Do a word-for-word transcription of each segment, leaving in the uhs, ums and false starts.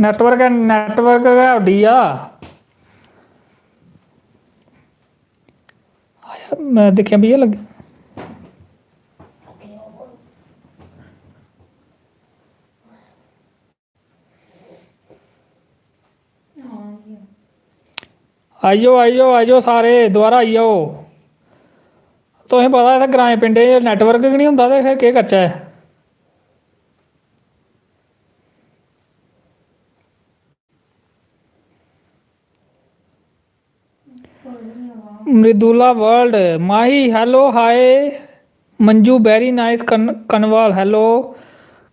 Network ऐ, network गै उड्डी गेआ। आया, में दिक्खेआ भैया लग्गे। आई जाओ, आई जाओ, आई जाओ सारे, दोबारा आई जाओ। तुसें पता इत्थै ग्राएं पिंडें च नैटवर्क गै निं होंदा ते फिर केह् करचै? मृदुला वर्ल्ड, माही, hello, hi, Manju, very nice, कन-, कनवाल, hello,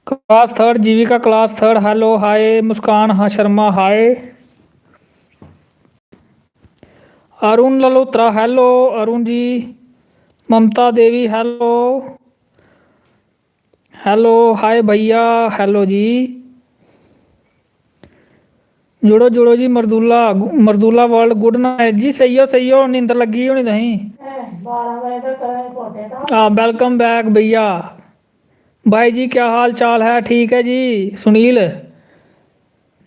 class third, जीविका, class third, hello, hi, मुस्कान, हाँ, शर्मा, hi, अरुण ललोत्रा, hello, अरुण जी, ममता देवी, hello, hello, hi भैया, hello जी। जुड़ो, जुड़ो जी, मरदुल्ला, मरदुल्ला वर्ल्ड, good night जी। सेई ओ, सेई ओ, नींदर लग्गी होनी तुसेंगी। हां, welcome back भैया। भाई जी, क्या हाल चाल है? ठीक है जी। सुनील,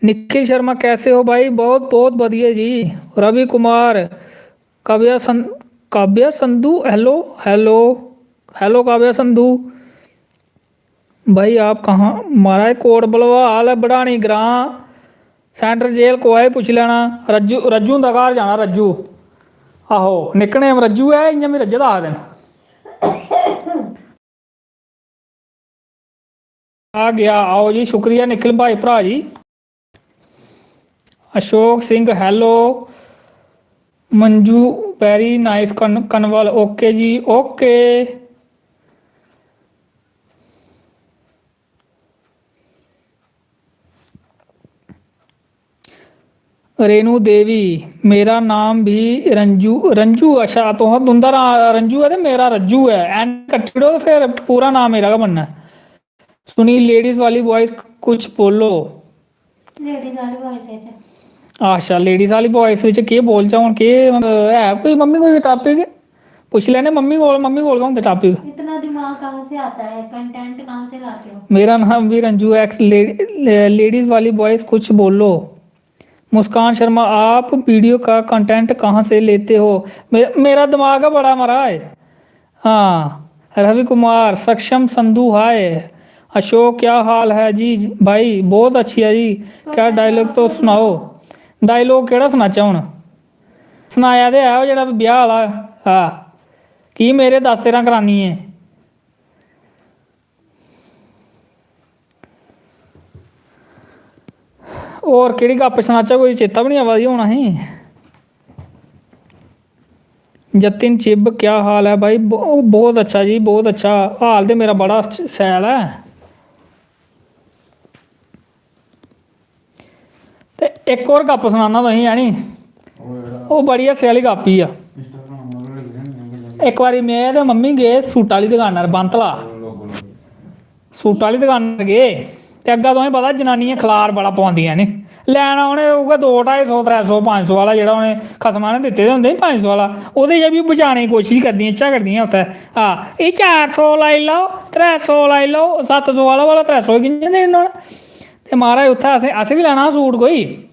निखिल शर्मा, कैसे हो भाई? बहुत, बहुत बढ़िया जी। रवि कुमार, काव्या सं-, Kavya Sandhu, hello, hello, hello Kavya Sandhu. भाई आप कहाँ? महाराज, कोट भलवाल ऐ, बड़ानी ग्रां, सेंट्रल जेल, कुसै गी पुच्छी लैना। रज्जू, रज्जू हुंदा घर जाना, रज्जू। आहो, निकनेम रज्जू ऐ, इ'यां मी रज्जे दा आखदे न। आ गया, आओ जी, शुक्रिया निखिल भाई, भ्राऽ जी। Ashok Singh, hello। Manju, very nice, कन-, कनवल, OK जी, OK। रेणु देवी, मेरा नाम भी रंजू, रंजू, अच्छा, तुह-, तुं'दा नांऽ रंजू ऐ ते मेरा रज्जू ऐ, एन कट्टी ओड़ो ते फिर पूरा नांऽ मेरा गै बनना ऐ। सुनील, ladies वाली voice कुछ बोलो। Ladies वाली voice च। अच्छा, ladies वाली voice बिच केह् बोलचै हून, केह्, मतलब, है कोई, मम्मी, कोई topic? पुच्छी लैने मम्मी कोल, मम्मी कोल गै होंदे topic। इतना दिमाग कहाँ से आता है, content कहाँ से लाते हो? मेरा नाम भी रंजू है, ले-, ले-, ladies वाली voice कुछ बोलो। मुस्कान शर्मा, आप video का content कहाँ से लेते हो? मे-, मेरा दिमाग है बड़ा, महाराज। हाँ, रवि कुमार, सक्षम संधू, हाय। अशोक, क्या हाल है जी भाई? बहुत अच्छी है जी। क्या dialogue तो सुनाओ। Dialogue केह्ड़ा सनाचै हून? सनाया ते है ओह् जेह्ड़ा ब्याह् आह्ला हा, की मेरे दस तेरां करानी ऐ? होर केह्ड़ी गप्प सनाचै, कोई चेता बी निं आवा दी हून असें। जतिन चिब, क्या हाल ऐ भाई? ब-, बहुत अच्छा जी, बहुत अच्छा। हाल ते मेरा बड़ा श-, शैल ऐ। ते इक होर गप्प सनाना तुसेंगी, है नी? ओह् बड़ी हास्से आह्ली गप्प ही आ। इक बारी में ते मम्मी गे सूटा आह्ली दकाना पर, बंतला। सूटा आह्ली दकाना पर गे ते अग्गें तुसेंगी पता जनानियां खलार बड़ा पौंदियां नी। लैना उ'नें उ'ऐ दो ढाई सौ, त्रै सौ, पंज सौ आह्ला जेह्ड़ा उ'नें खसमा ने दित्ते दे होंदे नी पंज सौ आह्ला, ओह्दे चा बी बचाने दी कोशश करदियां, झगड़दियां उत्थै। हां, एह् चार सौ लाई लैओ, त्रै सौ लाई लैओ, सत्त सौ आह्ला, भला त्रै सौ कि'यां देना उ'नें? ते महाराज, उत्थै असें, असें बी लैना हा सूट कोई।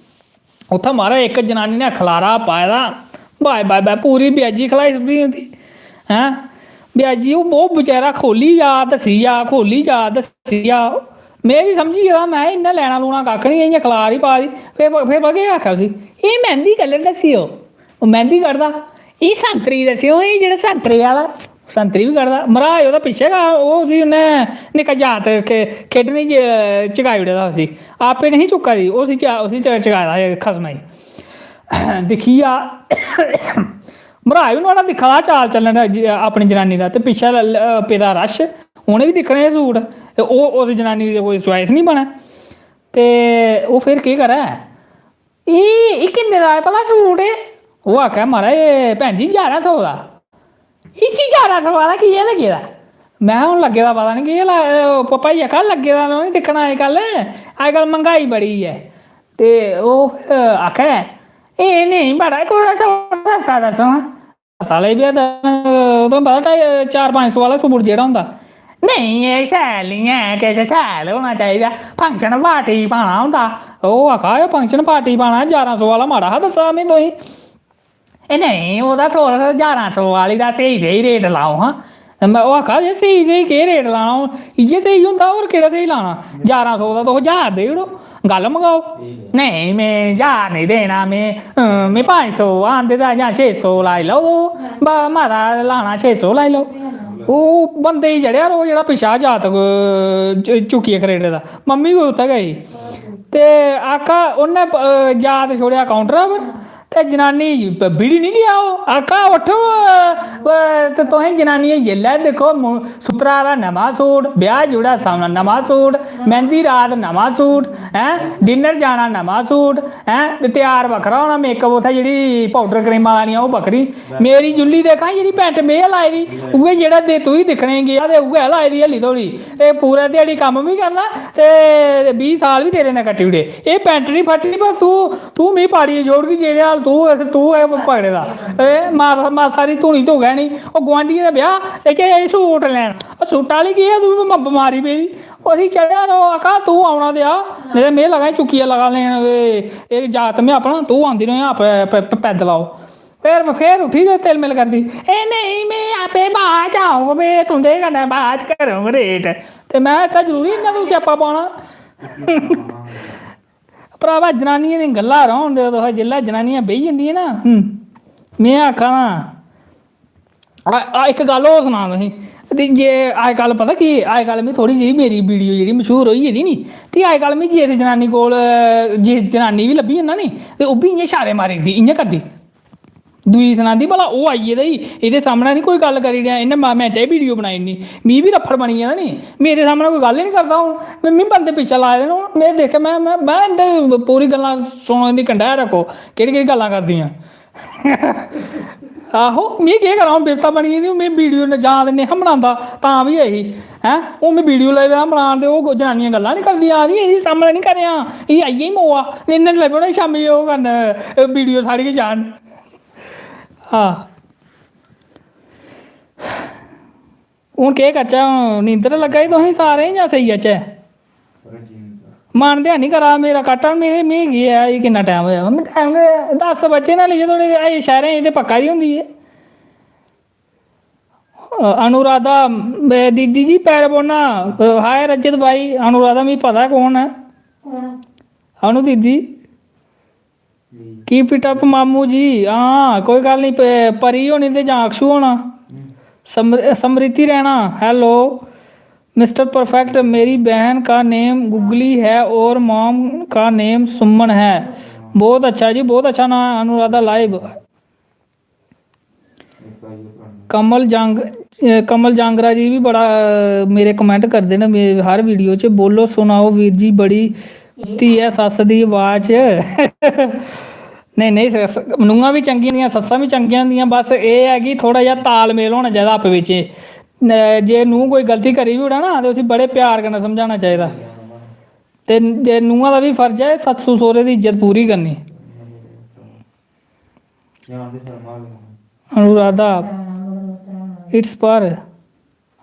उत्थै महाराज इक जनानी ने खलारा पाए दा, बाय, बाय, बाय, पूरी ब्याजी खलाई सुट्टी दी होंदी। हैं? ब्याजी ओह्, ओह् बेचारा खोली जा, दस्सी जा, खोली जा, दस्सी जा। में बी समझी गेदा, में इ'यां लैना लूना कक्ख निं, इ'यां खलार ही पा दी। फिर, फिर पता केह् आखेआ उसी? "एह् मैंह्दी colour दस्सेओ।" ओह् मैंह्दी कढदा। "एह् संतरी दस्सेओ, एह् जेह्ड़ा संतरे आह्ला।" संतरी बी कढदा। मर्हाज ओह्दा पिच्छें गै, ओह् उसी उन्नै निक्का जागत खे-, खेढने च चकाई ओड़े दा उसी। आपे नेईं चुक्का दी, उसी चा-, उसी च-, चकाए दा हा खसमै गी। दिक्खी जा, मर्हाज बी नुहाड़ा दिक्खा दा हा चाल चलन ज-, अपनी जनानी दा, ते पिच्छें ल-, ल-, पेदा रश, उ'नें बी दिक्खने हे सूट, ते ओह् उस जनानी दी कोई choice निं बनै। ते ओह् फिर केह् करै? "एह्, एह् किन्ने दा ऐ भला सूट एह्?" ओह् आखै, "महाराज, एह् भैन जी, ञारां सौ दा।" "इसी ञारां सौ आह्ला की ऐ लग्गे दा?" में, "हून लग्गे दा पता निं केह् ला-, ओह् प-, भाई आखा लग्गे दा निं दिक्खना अजकल्ल, अजकल्ल मैंह्गाई बड़ी ऐ।" ते ओह् फिर आखै, "एह् नेईं, बड़ा कोई सस्ता दस्सो हां।" सस्ता लगी पेआ दस्सन। तुसें पता, ढाई, चार पंज सौ आह्ला सूट जेह्ड़ा होंदा, नेईं, एह् शैल निं ऐ, किश शैल होना चाहिदा। फंक्शन पार्टी पाना होंदा। ओह् आखा दे फंक्शन पार्टी पाना, ञारां सौ आह्ला माड़ा हा दस्सा में तुसें। एह् नेईं, ओह्दा थोह्ड़ा ञारां सौ आह्ली दा स्हेई स्हेई रेट लाओ हां। में ओह् आखा दे स्हेई स्हेई केह् रेट लाना, हून इ'यै स्हेई होंदा, होर केह्ड़ा स्हेई लाना? ञारां सौ दा तुस ज्हार देई ओड़ो, गल्ल मकाओ। नेईं, में ज्हार नेईं देना, में, अं, में पंज सौ आंदे दा जां छे सौ लाई लैओ, बा मता लाना छे सौ लाई लैओ। ओह् बंदे गी चढ़ेआ रोह् जेह्ड़ा पिच्छा जातक, अ, चु-, चुक्कियै खरेड़े दा, मम्मी कोई उत्थै गई। ते आका उन्नै, अ, जात छोड़ेआ काउंटरा पर, ते जनानी ब-, बिड़ी निं गेआ ओह्। आका उट्ठ, अ, अ, ते तुसें जनानियें जेल्लै दिक्खो मु-, सुत्तरा दा नमां सूट, ब्याह् जुड़ा सामना नमां सूट, मैंह्दी रात नमां सूट, हैं, डिनर जाना नमां सूट, हैं, ते त्यार बक्खरा होना, मेकअप उत्थै जेह्ड़ी पाउडर क्रीमां लानियां ओह् बक्खरी। मेरी जुल्ली दिक्ख हां जेह्ड़ी पैंट में लाई दी, उ'ऐ जेह्ड़ा दे तुगी दिक्खने गी गेआ ते उ'ऐ लाई दी हल्ली धोड़ी। ते पूरा ध्याड़ी कम्म बी करना ते बीह् साल बी तेरे ने कट्टी ओड़े। एह् पैंट निं फट्टनी पर तूं, तूं मिगी पाड़ियै छोड़गी जेह्ड़े हाल तूं, तूं ऐ पकड़े दा। एह् मासा, मासा हारी धूनी धोगै निं। ओह् गुआंढियें दा ब्याह् ते केह् एह् सूट लैना? ओह् सूटा आह्ली केह् ऐ, तूं बी म-, बमारी पेदी। ओह्दी चढ़ेआ रो आखा तूं औना ते आ, नेईं ते में लगां चुक्कियै लगा लेन। एह्, एह् जागत में अपना, तूं आंदी रौहें आप, प-, प-, पैदल आओ। फिर, फिर उठी ते तिल मिल करदी, "ए नेईं, में आपे बाद च औंग, में तुं'दे कन्नै बाद च करङ रेट।" ते में आखेआ, "जरूरी इन्ना तूं स्यापा पाना?" भ्रावा, जनानियें दियां गल्लां रौह्न देओ तुस, जिसलै जनानियां बेही जंदियां ना, हूं, में आखा ना, आ, आ, इक गल्ल होर सनां तुसें, ते जे अजकल्ल पता केह्, अजकल्ल में थोह्ड़ी जेही मेरी वीडियो जेह्ड़ी मशहूर होई गेदी नी, ते अजकल्ल में जिस जनानी कोल, जिस जनानी बी लब्भी जन्ना नी, ते ओह् बी इ'यां इशारे मारी ओड़दी, इ'यां करदी। दूई सनांदी, "भला ओह् आई गेदा ई, एह्दे सामनै निं कोई गल्ल करी ओड़ेआ, इन्नै मा-, मैंटें च वीडियो बनाई ओड़नी।" मी बी रफ्फड़ बनी गेदा नी, मेरे सामनै कोई गल्ल गै निं करदा हून। में, में बंदे पिच्छें लाए दे न हून, में दिक्खेआ, में, में, में इं'दे पूरी गल्लां सुनो, इं'दी कंडै रक्खो, केह्ड़ी केह्ड़ी गल्लां करदियां। आहो, में केह् करां, हून बिपता बनी गेदी, में वीडियो न-, जां ते नेईं हा बनांदा, तां बी ऐ ही, हैं? हून में वीडियो लगी पेदा बनान ते ओह् जनानियां गल्लां निं करदियां, आखदियां, "एह्दे सामनै निं करेआं, एह् आई गेई मोआ।" ते इ'यां लगी पौना शामीं ओह् करन, वीडियो साढ़ी गै चाढ़न। हां। हून केह् करचै, हून नींदर लग्गा दी तुसें सारें गी जां सेई जाचै? मन ते हैनी करा दा मेरा, कट्टन मेरे, में केह् ऐ, एह् किन्ना टैम होआ? में टैम गै दस बज्जे ना, लेइयै थोह्ड़े, अजें शैह्रें च ते पक्का दी होंदी ऐ। अ, अनुराधा, ए, दीदी जी, पैर पौना। अ, हाय रजत भाई, अनुराधा मिगी पता ऐ कौन ऐ। कौन? अनु दीदी। Keep it up मामू जी। हां, कोई गल्ल निं, प-, परी होनी ते जां अक्षु होना। समृ-, समृति रैना, hello। मिस्टर परफेक्ट, मेरी बहन का नेम गुगली है और मॉम का नेम सुमन है। बहुत अच्छा जी, बहुत अच्छा नाम है अनुराधा लाइव। कमल जांग-, अ, कमल जांगरा जी बी बड़ा, अ, मेरे कमेंट करदे न मे-, हर वीडियो च, "बोलो सुनाओ वीर जी, बड़ी धी ऐ सस्स दी आवाज च।" नेईं, नेईं, सस्स, नूंहां बी चंगियां होंदियां, सस्सां बी चंगियां होंदियां, बस एह् ऐ कि थोह्ड़ा जेहा तालमेल होना चाहिदा आपें बिच्चें। न-, जे नूंह् कोई गलती करी बी ओड़ै ना, ते उसी बड़े प्यार कन्नै समझाना चाहिदा। ते जे नूंहा दा बी फर्ज ऐ सस्सू सौह्रे दी इज्जत पूरी करनी। अनुराधा, it's पर,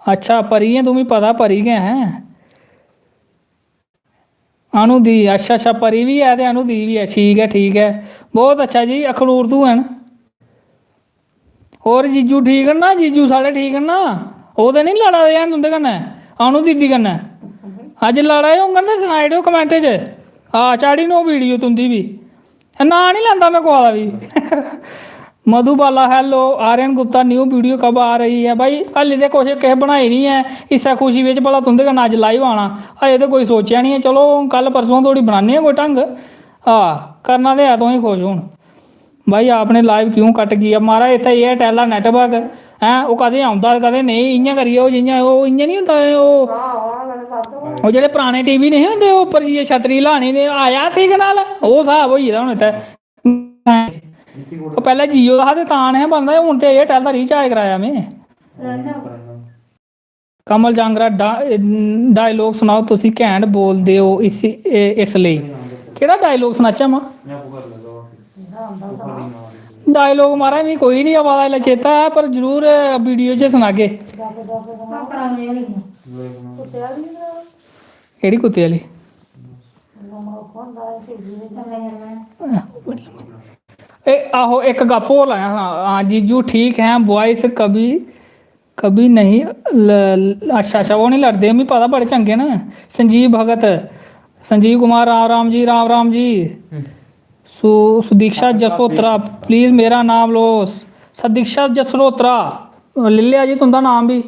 अच्छा, परी ऐ, तुम्हें पता परी गै हैं। अनु दी, अच्छा, अच्छा, परी बी ऐ ते अनु दी बी ऐ, ठीक ऐ, ठीक ऐ, बहुत अच्छा जी, अखनूर तू हैन। होर जीजू ठीक न ना? जीजू साढ़े ठीक न ना? ओह् ते निं लड़ा दे हैन तुं'दे कन्नै, अनु दीदी कन्नै? अज्ज लड़ा दे होङन ते सनाई ओड़ेओ कमैंटें च। हां, चाढ़ी ओड़ो वीडियो तुं'दी बी। नांऽ निं लैंदा में कुसै दा बी। Madhubala, hello। Aryan Gupta, new video कब आ रही है? भाई, हाल्ली ते कुछ किश बनाई निं ऐ। इस्सै खुशी बिच भला तुं'दे कन्नै अज्ज live आना। अजें ते कोई सोचेआ निं ऐ। चलो, कल परसों धोड़ी बनाने आं कोई ढंग। हां, करना ते ऐ तुसें खुश हून। भाई, आपने live क्यों कट किया? महाराज, इत्थै एयरटेल दा network ऐ, ओह् कदें औंदा ते कदें नेईं। इ'यां करियै ओह् जि'यां ओह् इ'यां निं होंदा, ओह्, ओह् जेह्ड़े पराने टीवी नेईं हे होंदे, ओह् उप्पर जाइयै छतरी लानी ते आया signal, ओह् स्हाब होई गेदा हून इत्थै। ओह् पैह्लें जियो दा हा ते तां नेईं हा बनदा, हून ते एयरटेल दा recharge कराया में। कमल जांगरा, डा-, डायलॉग सनाओ, तुसी घैंट बोलदे ओ इसी, ए-, इस लेई। केह्ड़ा डायलॉग सनाचै मां? डायलॉग महाराज मिगी कोई निं आवा दा इसलै चेता ऐ, पर जरूर वीडियो च सनागे। केह्ड़ी कुत्ते आह्ली? ए, आहो, इक गप्प होर लाया हा। हाँ, जीजू ठीक हैं, बॉयज़ कभी, कभी नहीं ल-, ल-, अच्छा, अच्छा, ओह् निं लड़दे, मिगी पता, बड़े चंगे न। संजीव भगत, संजीव कुमार, राम राम जी, राम राम जी। सु-, सुदीक्षा जसोत्रा, प्लीज मेरा नाम लो। स-, सदीक्षा जसरोत्रा, लेई लेआ जी तुं'दा नाम बी।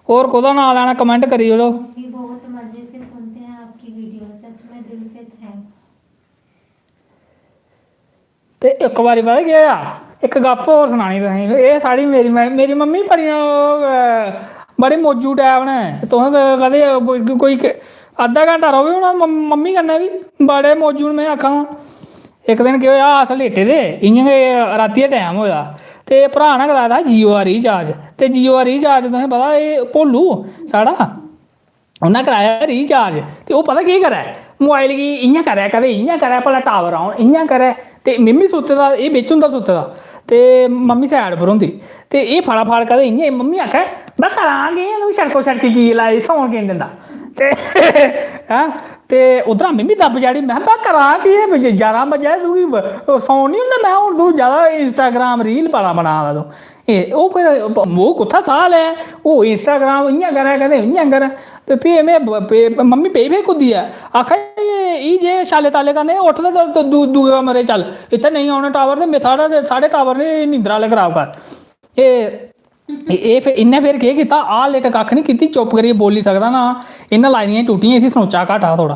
होर कोह्दा नांऽ लैना, कमेंट करी ओड़ो। भी बहुत मजे से सुनते हैं आपकी वीडियो, सच में दिल से थैंक्स। ते इक बारी पता केह् होआ, इक गप्प होर सनानी तुसेंगी। एह् साढ़ी, मेरी म-, मेरी मम्मी बड़ियां ओह्, अ, बड़े मौजू टाइप न। तुसें क-, कदें कोई, कोई क-, अद्धा घैंटा र'वो ना मम-, मम्मी कन्नै बी, बड़े मौजू न, में आक्खा ना। इक दिन केह् होआ, अस लेटे दे, इ'यां गै रातीं दा टैम होए दा, ते भ्राऽ ने कराए दा हा जियो दा रिचार्ज। ते जियो दा रिचार्ज तुसें पता, एह् भोलू साढ़ा, उन्नै कराया रिचार्ज। ते ओह् पता केह् करै, मोबाइल गी इ'यां करै, कदें इ'यां करै, भला टावर औन, इ'यां करै। ते मिम्मी सुत्ते दा, एह् बिच होंदा सुत्ते दा, ते मम्मी side पर होंदी। ते एह् फटाफट कदें इ'यां, मम्मी आखै, "में करां केह्, तूं छड़को छड़की की लाई, सौन की निं दिंदा?" ते, हैं, ते उद्धरा मिम्मी दब्ब चाढ़ी, में, "में करां केह्, ञारां बज्जा दे, तुगी ब-, सौन निं होंदा?" में, "हून तूं जैदा Instagram reel बड़ा बना दा तूं।" एह्, ओह् फिर ओह् कुत्थै साह् लै, ओह् Instagram इ'यां करै, कदें इ'यां करै। ते फ्ही में ब-, पे-, मम्मी पेई, पेई कुद्दियै आखा दी, "एह्, एह् जे छाले ताले करने, उट्ठ ते दू-, दू-, दूए कमरे चल, इत्थै नेईं औने टावर, ते में साढ़ा, साढ़े टावर ने नींदरा आह्ले खराब कर।" एह्, एह्, एह् फिर, इ'न्नै फिर केह् कीता, हाल इट कक्ख निं कीती, चुप्प करियै बोली सकदा ना, इ'न्नै लाई दियां टूटियां, इसी सनोचा घट्ट हा थोह्ड़ा।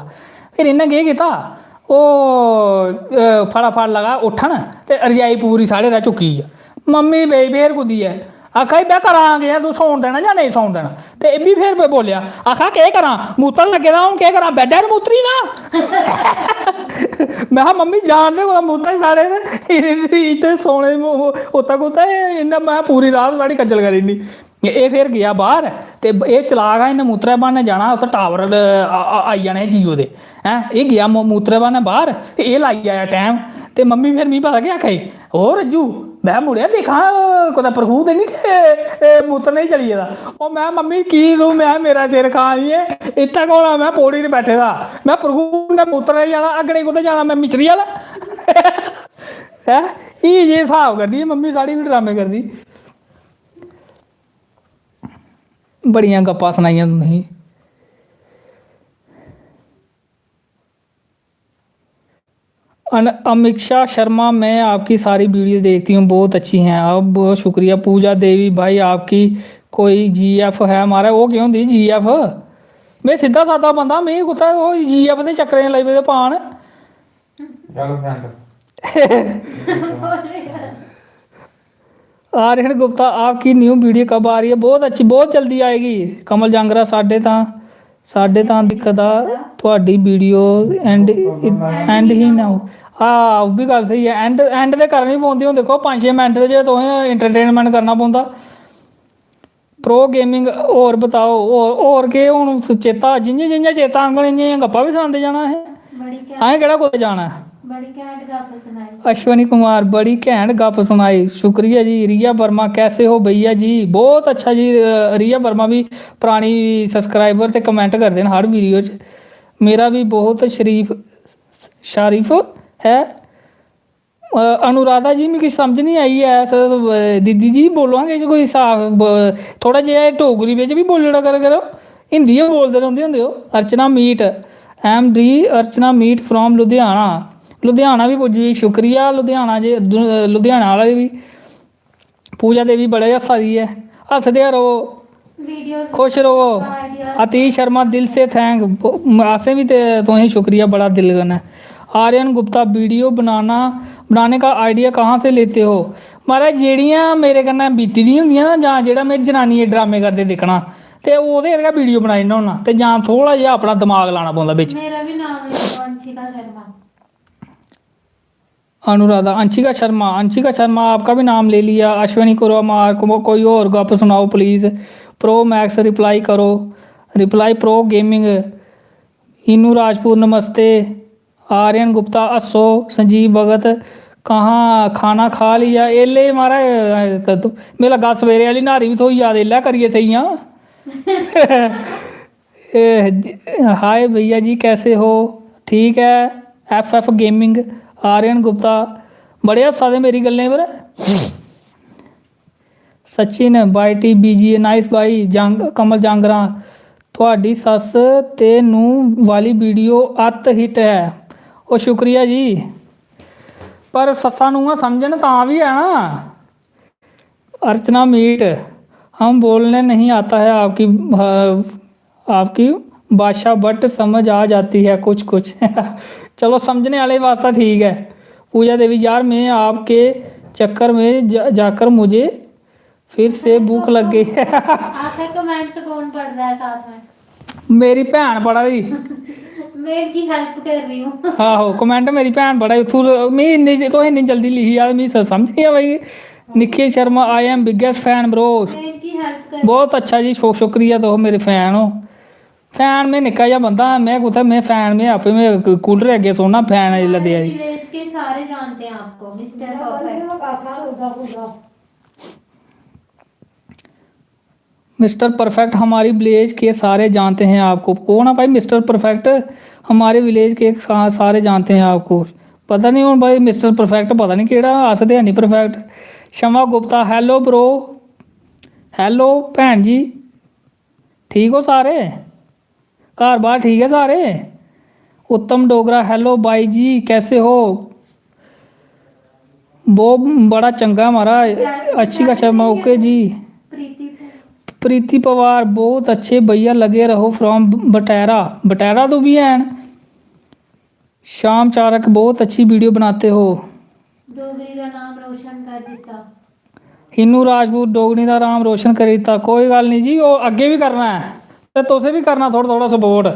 फिर इ'न्नै केह् कीता, ओह्, अ, फटाफट लगा उट्ठन ते रजाई पूरी साढ़े रा चुक्की गेआ। मम्मी बेई फेर कुद्दियै आखा दी, "बे करां केह् ऐ, तूं सौन देना जां नेईं सौन देना?" ते एह् बी फेर बोलेआ, आखा, "केह् करां, मूतर लग्गे दा, हून केह् करां, बैड्डै पर मूतरी ना?" में हा, "मम्मी, जान दे, कुतै मूतर साढ़े ते इत्थै सौने दी मो-, उत्थै कुतै इ'न्नै," में, "पूरी रात साढ़ी खज्जल करी ओड़नी।" एह् फिर गेआ बाह्र ते एह् चलाक हा, इ'न्नै मूतरै ब्हानै जाना, उत्थै टावर, अ, अ, आई जाने हे जियो दे, हैं? एह् गेआ मू-, मूतरै ब्हानै बाह्र ते एह् लाई आया टैम। ते मम्मी फिर मिगी पता केह् आखा दी, "ओ रज्जू," में, "मुड़ेआ दिक्खां कुतै परखू ते निं ते एह् मूतरने गी चली गेदा?" ओह् में, "मम्मी की तूं," में, "मेरा सिर खा दी ऐ, इत्थै कौन हा?" में, "पौड़ी पर बैठे दा," में, "परखू ने मूतरने गी जाना, अग्गें कुतै जाना?" में, "मिस्त्री आह्ला।" हैं? एह् जे स्हाब करदी ऐ मम्मी, साढ़ी बी ड्रामे करदी। बड़ियां गप्पां सनाइयां तुसें। अन-, अमीक्षा शर्मा, "मैं आपकी सारी वीडियो देखती हूँ, बहुत अच्छी हैं आप।" बहुत शुक्रिया। पूजा देवी, "भाई, आपकी कोई जीएफ है?" म्हाराज, ओह् केह् होंदी जीएफ? में सिद्धा सादा बंदा, में कुत्थै ओह् जीएफ दे चक्करें च लगी पेदे पान। गर्लफ्रेंड। आर्यन गुप्ता, "आपकी न्यू वीडियो कब आ रही है?" बहुत अच्छी, बहुत जल्दी आएगी। कमल जांगरा, "साड्डे तां, साड्डे तां दिखदा थुआडी वीडियो एंड, एंड ही ना हो।" हां, ओह् बी गल्ल स्हेई ऐ। एंड, एंड ते करनी पौंदी। हून दिक्खो, पंज छे मिंट दे जे तुसें एंटरटेनमेंट करना पौंदा। प्रो गेमिंग, होर बताओ, होर, होर केह् हून चेता, जि'यां जि'यां चेता आङन, इ'यां इ'यां गप्पां बी सनांदे जाना असें। बड़ी घैंट, असें केह्ड़ा कुतै जाना ऐ? बड़ी घैंट गप्प सनाई। अश्विनी कुमार, "बड़ी घैंट गप्प सनाई।" शुक्रिया जी। रिया वर्मा, "कैसे हो भैया जी?" बहुत अच्छा जी, अ, रिया वर्मा बी परानी सब्सक्राइबर ते कमेंट करदे न हर वीडियो च। "मेरा भी बहुत शरीफ, शारिफ है।" अ, अनुराधा जी, मिगी समझ निं आई ऐ, अस, अ, दीदी जी, बोलो हां किश, कोई साफ ब-, थोह्ड़ा जेहा डोगरी बिच बी बोली ओड़ा करा करो, हिंदी गै बोलदे रौंह्दे होंदे ओ। Archana Meet, "M D Archana Meet from Ludhiana." Ludhiana बी पुज्जी, शुक्रिया लुधियाना जे, दु-, लुधियाना आह्ले बी। पूजा देवी बड़ा हस्सा दी ऐ, हसदे र'वो, खुश र'वो। आतीश शर्मा, "दिल से थैंक।" ब-, असें बी ते तुसें शुक्रिया बड़ा दिल कन्नै। आर्यन गुप्ता, "वीडियो बनाना, बनाने का आइडिया कहाँ से लेते हो?" महाराज, जेह्ड़ियां मेरे कन्नै बीती दियां होंदियां ना, जां जेह्ड़ा में जनानियें ड्रामे करदे दिक्खना, ते ओह्दे पर गै वीडियो बनाई ओड़ना होन्ना, ते जां थोह्ड़ा जेहा अपना दमाग लाना पौंदा बिच। मेरा बी नाम लिखो, अंशिका शर्मा। अनुराधा, अंशिका शर्मा, अंशिका शर्मा, आपका भी नाम ले लिया। अश्विनी कुमार, को-, कोई और गप सुनाओ प्लीज। प्रो मैक्स, रिप्लाई करो, रिप्लाई प्रो गेमिंग। इनू राजपूत, नमस्ते। आर्यन गुप्ता हस्सो। संजीव भगत कहाँ खाना खा लिया? एल्ले महाराज, मेरा गस सवेरे आह्ली न्हारी बी थ्होई जा ते एल्लै करियै सेई आं। ए, ज-, हाय भैया जी, कैसे हो? ठीक ऐ। F F gaming, Aryan Gupta, बड़े हस्सा दे मेरी गल्लें पर। सचिन बाई टी बी जी, नाइस बाई। जांग-, कमल जांगरा, थुआढ़ी सस्स ते नूंह् वाली वीडियो अत्त हिट ऐ। ओ शुक्रिया जी। पर सस्सां नूंहां समझन तां बी है ना। अर्चना मीट, हम बोलने नहीं आता है आपकी, अ, आपकी भाषा, but समझ आ जाती है कुछ कुछ। चलो, समझने आह्ले वास्तै ठीक ऐ। पूजा देवी, यार, मैं आपके चक्कर में जा, जाकर मुझे फिर से भूख लग गई है। आखिर कमेंट्स कौन पढ़ रहा है साथ में? मेरी भैन पढ़ा दी। मैं इनकी हेल्प कर रही हूँ। आहो, कमेंट मेरी भैन पढ़ा दी। उत्थूं स-, मी इन्नी, तुसें इन्नी जल्दी लिखी यार, मी स-, समझ नहीं आवा दी। Nikhil Sharma, I am biggest fan bro. मैं इनकी हेल्प कर बहुत अच्छा जी, शु-, शुक्रिया, तुस मेरे फैन हो। फैन में निक्का जेहा बंदा, में कुत्थै, में फैन, में आपें, में कूलर अग्गें सौना, फैन जिसलै देआ दी। विलेज के सारे जानते हैं आपको, मिस्टर परफेक्ट। मिस्टर परफेक्ट, हमारी विलेज के सारे जानते हैं आपको। कौन है भाई मिस्टर परफेक्ट? हमारे विलेज के सा-, सारे जानते हैं आपको। पता नहीं हून भाई, मिस्टर परफेक्ट पता नहीं केह्ड़ा, अस ते हैनी परफेक्ट। शमा गुप्ता, hello bro, hello भैन जी, ठीक हो सारे? घर बाहर ठीक है सारे? उत्तम डोगरा, hello बाई जी, कैसे हो? वो बड़ा चंगा महाराज, अच्छी गल्ल ऐ, ओके जी। प्रीति पवार, बहुत अच्छे भैया, लगे रहो, from बटैरा। बटैरा तो भी हैन। श्याम चारक, बहुत अच्छी वीडियो बनाते हो। डोगरी दा नाम रोशन कर दित्ता। हिन्नू राजपूत, डोगरी दा नाम रोशन करी दित्ता। कोई गल्ल नहीं जी, ओह् अग्गें बी करना ऐ ते तुसें बी करना थोह्ड़ा थोह्ड़ा सपोर्ट।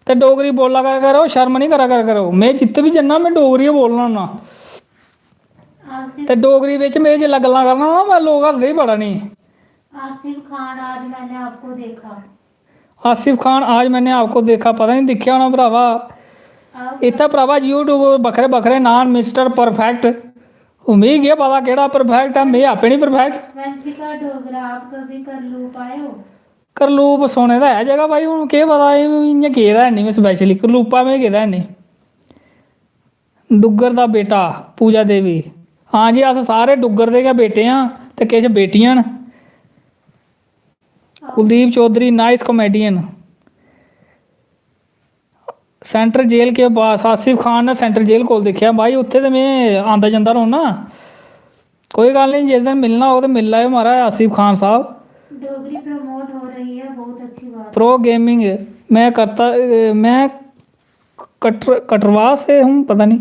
ते डोगरी बोला कर करो, शर्म नहीं करा कर करो। में जित्थै बी जन्ना, में डोगरी गै बोलना होन्ना। आसिफ ते डोगरी बिच में जिसलै गल्लां करना ना, में लोक हसदे ही बड़ा नहीं। आसिफ खान, आज मैंने आपको देखा। आसिफ खान, आज मैंने आपको देखा, पता नहीं दिक्खेआ होना भरावा। आप इत्थै भरावा YouTube बक्खरे बक्खरे नांऽ, मिस्टर परफेक्ट। ओह् मिगी केह् पता केह्ड़ा परफेक्ट ऐ, में आपें नहीं परफेक्ट। वंशिका डोगरा, आप कभी करलूप आए हो? करलूप सुने दा ऐ जगह भाई, हून केह् पता, एह् इ'यां गेदा है नहीं में स्पैशली, करलूपा में गेदा है नहीं। डुग्गर दा बेटा, पूजा देवी। हां जी, अस सारे डुग्गर दे गै बेटे आं ते किश बेटियां न। Kuldeep Chaudhary, nice comedian. Central jail के पास, आसिफ खान ने सेंट्रल जेल कोल दिक्खेआ भाई, उत्थै ते में आंदा जंदा रौह्ना। कोई गल्ल नहीं, जिस दिन मिलना होग ते मिली लैएओ महाराज आसिफ खान साहब। डोगरी प्रमोट हो रही है, बहुत अच्छी बात। प्रो गेमिंग, मैं करता, मैं कटर कटरवा से हूँ, पता नहीं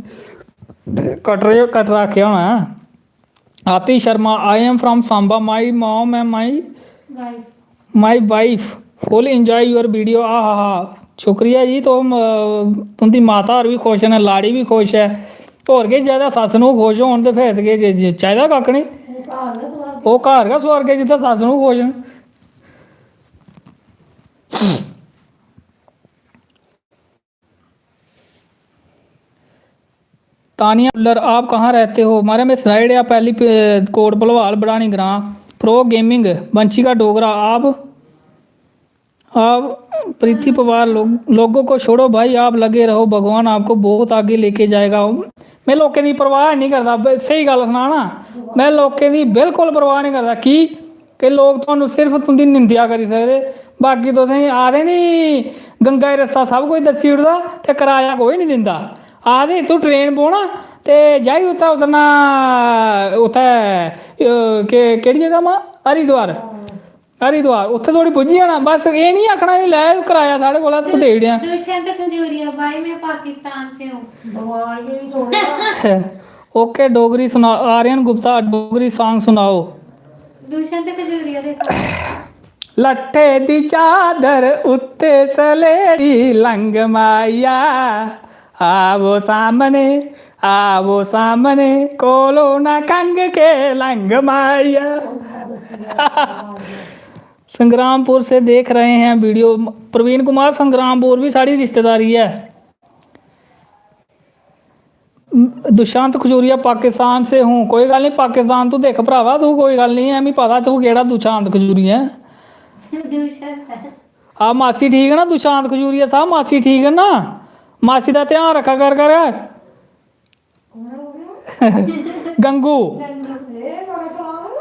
कटरे कटरा आखेआ होना ऐ। Atish Sharma, I am from Samba, my mom and my wife my wife full enjoy your video। आ हा हा, शुक्रिया जी, तुम, अ, तुं'दी माता होर बी खुश न, लाड़ी बी खुश ऐ, होर केह् चाहिदा? सस्स नूं खुश होन ते फिर ते केह् च-, च-, चाहिदा कक्ख निं। ओह् घर गै स्वर्ग ऐ जित्थै सस्स नूं खुश न। तानिया भुल्लर, आप कहाँ रहते हो? मारे में सनाई ओड़ेआ पैह्ली पे-, कोट भलवाल बड़ानी ग्रां। प्रो गेमिंग, वंशिका डोगरा, आप, आप प्रीति पवार, लोग, लोगों को छोड़ो भाई, आप लगे रहो, भगवान आपको बहुत आगे लेके जाएगा। में लोकें दी परवाह निं करदा, ब-, स्हेई गल्ल सनां ना, में लोकें दी बिल्कुल परवाह निं करदा। की? कि लोक तुहानू सिर्फ तुं'दी निंदेआ करी सकदे, बाकी तुसें गी आखदे नी, गंगा गी रस्ता सब कुछ दस्सी ओड़दा ते कराया कोई निं दिंदा। आखदे इत्थूं ट्रेन बौह्ना ते जाई उत्थै उतरना, उत्थै, अ, के-, केह्ड़ी जगह मां? हरिद्वार। हरिद्वार, उत्थै धोड़ी पुज्जी जाना। बस एह् निं आखना कि लै कराया साढ़े कोला, तूं देई ओड़ेआ। दुष्यंत खजूरिया, भाई मैं पाकिस्तान से हूँ। भगवान गी निं छोड़ेआ। ओके, डोगरी सुना, आर्यन गुप्ता, डोगरी सॉन्ग सुनाओ। दुष्यंत खजूरिया देखो। लट्ठे दी चादर उत्ते सलेटी लंग माया, आवो सामने, आवो सामने, कोलो ना कंग के लंग माया। संग्रामपुर से देख रहे हैं वीडियो। प्रवीण कुमार, संग्रामपुर भी साढ़ी रिश्तेदारी है। दुशांत खजूरिया पाकिस्तान से हूँ। कोई गल्ल नहीं, पाकिस्तान तू दिक्ख भरावा, तू कोई गल्ल नहीं ऐ, मिगी पता तू केह्ड़ा दुशांत खजूरिया ऐ। दुशांत। आ मासी ठीक है ना दुशांत खजूरिया साहब? मासी ठीक है ना? मासी दा ध्यान रक्खा कर कर। गंगू,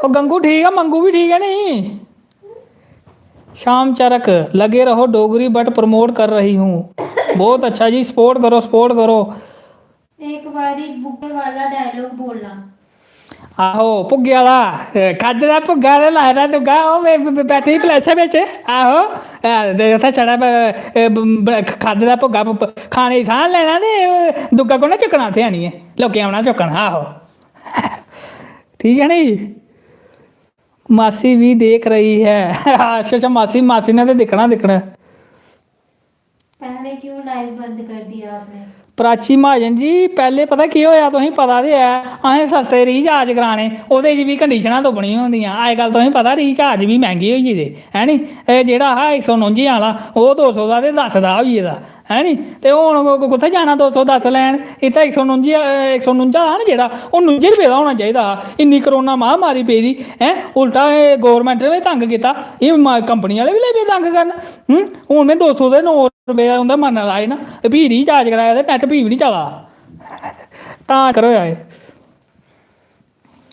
ओ गंगू ठीक है, मंगू भी ठीक है नहीं? शाम चरक, लगे रहो डोगरी बट प्रमोट कर रही हूँ। बहुत अच्छा जी, सपोर्ट करो, सपोर्ट करो। एक बारी भुग्गे वाला डायलॉग बोलना। आहो, भुग्गे वाला, ए, खाद्धे दा भुग्गा ते लाए दा दुग्गा, ओह् बे-, बे-, बैठी प्लेछे बिच। आहो, ए, ते उत्थै छड़ा ब-, ए, ब-, ब-, खाद्धे दा भुग्गा ब-, ब-, खाने गी साह् लैना ते दुग्गा कु'न्नै चुक्कना उत्थै आनियै? लोकें औना चुक्कन। आहो। ठीक ऐ नी? मासी भी देख रही है। अच्छा अच्छा, मासी, मासी ने ते दिक्खना दिक्खना। पहले क्यों लाइव बंद कर दिया आपने? प्राची महाजन जी, पैह्लें पता केह् होआ, तुसेंगी पता ते ऐ, असें सस्ते रीचार्ज कराने, ओह्दे च बी कंडीशनां तुप्पनियां होंदियां। अजकल तुसेंगी पता रीचार्ज बी मैंह्गे होई गेदे, है नी? एह् जेह्ड़ा हा इक सौ नुंजी आह्ला, ओह् दो सौ दा ते दस दा होई गेदा, है नी? ते हून कु-, कु-, कुत्थै जाना दो सौ दस लैन? इत्थै इक सौ नुंजी, इक सौ नुंजा हा ना जेह्ड़ा, ओह् नुंजी रपेऽ दा होना चाहिदा हा। इन्नी कोरोना महामारी पेदी, हैं? उल्टा एह् गौरमैंट ने बी तंग कीता, एह् मा-, कंपनी आह्ले बी लगी पे तंग करन। हूं? हून में दो सौ दे नौ रपेऽ उं'दा मरने दा ना, ते फ्ही रीचार्ज कराया ते नैट फ्ही बी निं चला दा। तां करो एह्।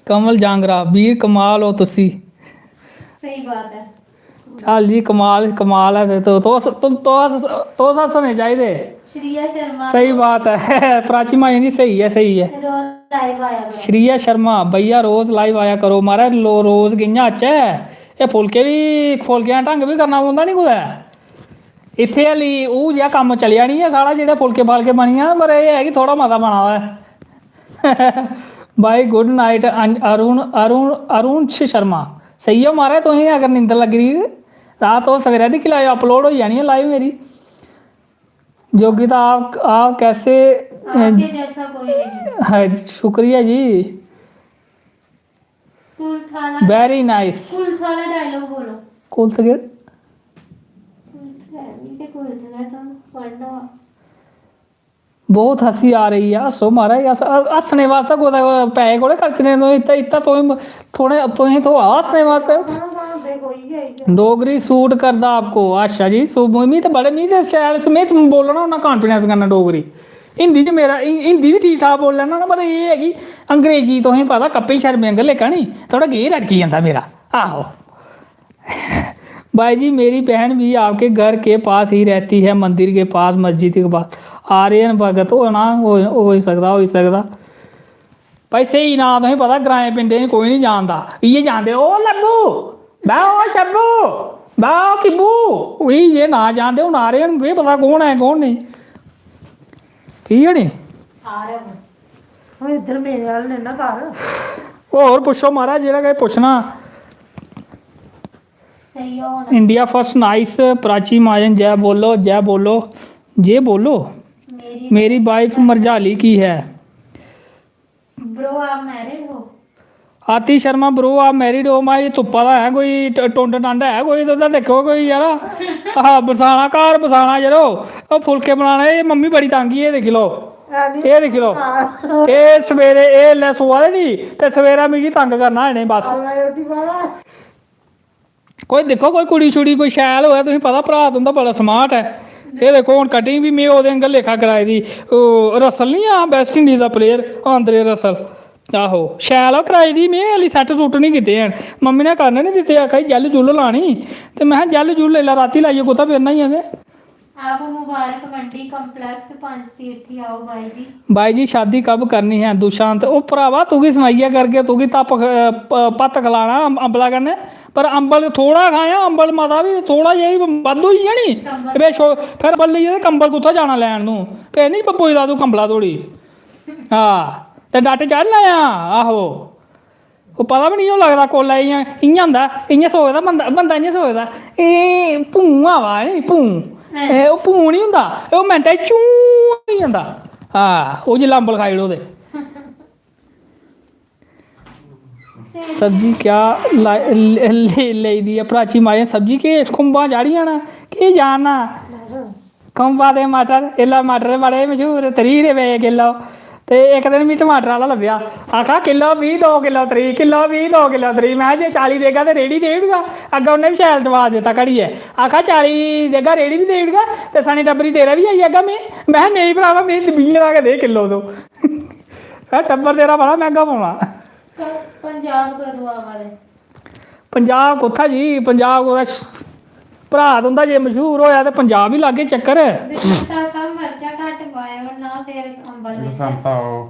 कमल जांगरा, वीर कमाल ओ तुसी। सही बात है। चल जी, कमाल, कमाल ऐ ते तु-, तुस, तु-, तुस, तुस हस्सने चाहिदे। श्रेया शर्मा स्हेई बात ऐ। प्राची माई जी, स्हेई ऐ, स्हेई ऐ। रोज लाइव आया करो। श्रेया शर्मा, भैया रोज लाइव आया करो। महाराज, लो-, रोज कि'यां आचै? एह् फुलके बी, फुलकें दा ढंग बी करना पौंदा नी कुतै। इत्थै हल्ली ओह् जेहा कम्म चलेआ निं ऐ साढ़ा, जेह्ड़े फुलके फालके बनी जान, पर एह् ऐ कि थोह्ड़ा मता बना दा ऐ। Bye good night Arun, Arun, Arun Sharma. सेई जाओ महाराज, तुसें अगर नींदर लग्गी दी तां तुस सवेरै दिक्खी लैएओ, अपलोड होई जानी ऐ लाइव मेरी। योगिता, आप, आप कैसे? आपके जैसा कोई नहीं। हाँ, शुक्रिया जी। कुल्थ वाला, वेरी नाइस। कुल्थ वाला डायलॉग बोलो। कुल्थ केह्? कुल्थ है नहीं, ते कुल्थ का तुम पढ़ना। बहुत हंसी आ रही है। हस्सो महाराज, हस्स-, हस्सने वास्तै कुतै पैसे कोले खर्चने तुसें, इत्थै, इत्थै तुसें थोह्ड़े, तुसें थोह्ड़ा हस्सने वास्तै। डोगरी सूट करदा आपको? अच्छा जी, सू-, मी ते बड़े, मी ते शैल, में ते बोलना होन्ना कान्फिडैंस कन्नै डोगरी। हिंदी च मेरा, हि-, हिंदी बी ठीक ठाक बोली लैन्ना होन्ना, पर एह् ऐ कि अंग्रेजी तुसें पता कप्पें शर्में आंह्गर लेखा नी, थोह्ड़ा गेह् रड़की जंदा मेरा। आहो। भाई जी, मेरी बहन भी आपके घर के पास ही रहती है, मंदिर के पास, मस्जिद के पास। आर्यन भगत होना, हो, होई सकदा, होई सकदा। भाई, स्हेई नांऽ तुसें पता, ग्राएं पिंडें च कोई निं जानदा। इ'यै जानदे, "ओ लब्बू, बा ओ शब्बू, बा ओ किब्बू।" इ'यै नांऽ जानदे। हून आर्यन केह् पता कौन ऐ, कौन नेईं। ठीक ऐ नी? आरव। ओह् इद्धर मेरे अल्ल ने ना कर। होर पुच्छो महाराज, जेह्ड़ा किश पुच्छना। सही हो ना। India first nice, Prachi Mahajan, जय बोलो, जय बोलो, जे बोलो। मेरी मेरी वाइफ मरजाली की है? ब्रो, आप मैरिड हो? आतिश शर्मा, ब्रो, आप मैरिड हो? माए, तुप्पा दा है कोई, ट-, टुंड टंड है कोई? तुस दिक्खो कोई, यारा। हां, बसाना, घर बसाना, यरो। ओह् फुलके बनाने, एह् मम्मी बड़ी तंग ही, एह् दिक्खी लैओ। एह् दिक्खी लैओ। एह् सवेरे, एह् इसलै सोआ दे नी, ते सवेरै मिगी तंग करना इ'नें बस। कोई दिक्खो, कोई कुड़ी शुड़ी कोई शैल होऐ, तुसें पता भ्राऽ तुं'दा बड़ा स्मार्ट ऐ। एह् दिक्खो, हून कटिंग बी में ओह्दे आंह्गर लेखा कराई दी। ओह् रसल निं ऐ, वैस्ट इंडीज दा प्लेयर, आंद्रे रसल। आहो, शैल ओह् कराई दी। में हल्ली सैट्ट सुट्ट निं कीते हैन, मम्मी ने करन निं दित्ते। आखा दी जैल्ल जुल्ल लानी, ते में जैल्ल जुल्ल लेई लै, रातीं लाइयै कुत्थै फिरना ई असें। आप मुबारक मंडी कॉम्प्लेक्स पंच तीर्थी आओ भाई जी। भाई जी, शादी कब करनी है दुशांत? ओ भरावा, तुगी सनाइयै करगे, तुगी धप्प ख-, प-, भत्त खलाना अम-, अम्बला कन्नै, पर अम्बल थोह्ड़ा खायां, अम्बल मता बी, थोह्ड़ा जेहा बी बद्ध होई गेआ नी, ते फिर छो-, फिर अम्बल लेइयै ते कंबल कुत्थै जाना लैन तूं? फिर निं प-, पुजदा तूं कंबला धोड़ी। हां, ते डट चढ़ लैआं, आहो। ओह् पता बी निं ओह् लगदा कोल्लै इ'यां, इ'यां होंदा, इ'यां सोचदा बंदा, बंदा इ'यां सोचदा, "एह् भूं आवा नी, भूं, एह् ओह् भूं निं होंदा, एह् ओह् मैंटें च चूं होई जंदा।" हां, ओह् जिसलै अम्बल खाई ओड़ो ते। सब्जी क्या ला-, ले-, ले-, लेई दी ऐ प्राची माए? सब्जी केह् खुंबां चाढ़ियां न, केह् जानना? खुंबा दे मटर, एल्लै मटर बड़े मशहूर, त्रीह् रपेऽ किलो। ते इक दिन मिगी टमाटर आह्ला लब्भेआ, आखा, "किल्लो बीह्, दो किल्लो त्रीह्, किल्लो बीह्, दो किल्लो त्रीह्।" में जे चाली देगा ते रेह्ड़ी देई ओड़गा। अग्गें उन्नै बी शैल दबाऽ दित्ता घड़ियै, आखा, "चाली देगा, रेह्ड़ी बी देई ओड़गा ते सने टब्बरी तेरा बी आई जागा।" में, में, "नेईं भ्रावा, में बीहें दा गै दे किल्लो तूं।" टब्बर तेरा बड़ा मैंह्गा पौना। क-, पंजाब कदूं आवा दे? पंजाब कुत्थै जी, पंजाब कुतै श-, भ्राऽ तुं'दा जे मशहूर होआ ते पंजाब बी लागे चक्कर। बसंत आखा मर्चां घट्ट पाएओ ना, फिर अम्बल बिच। बसंत आओ।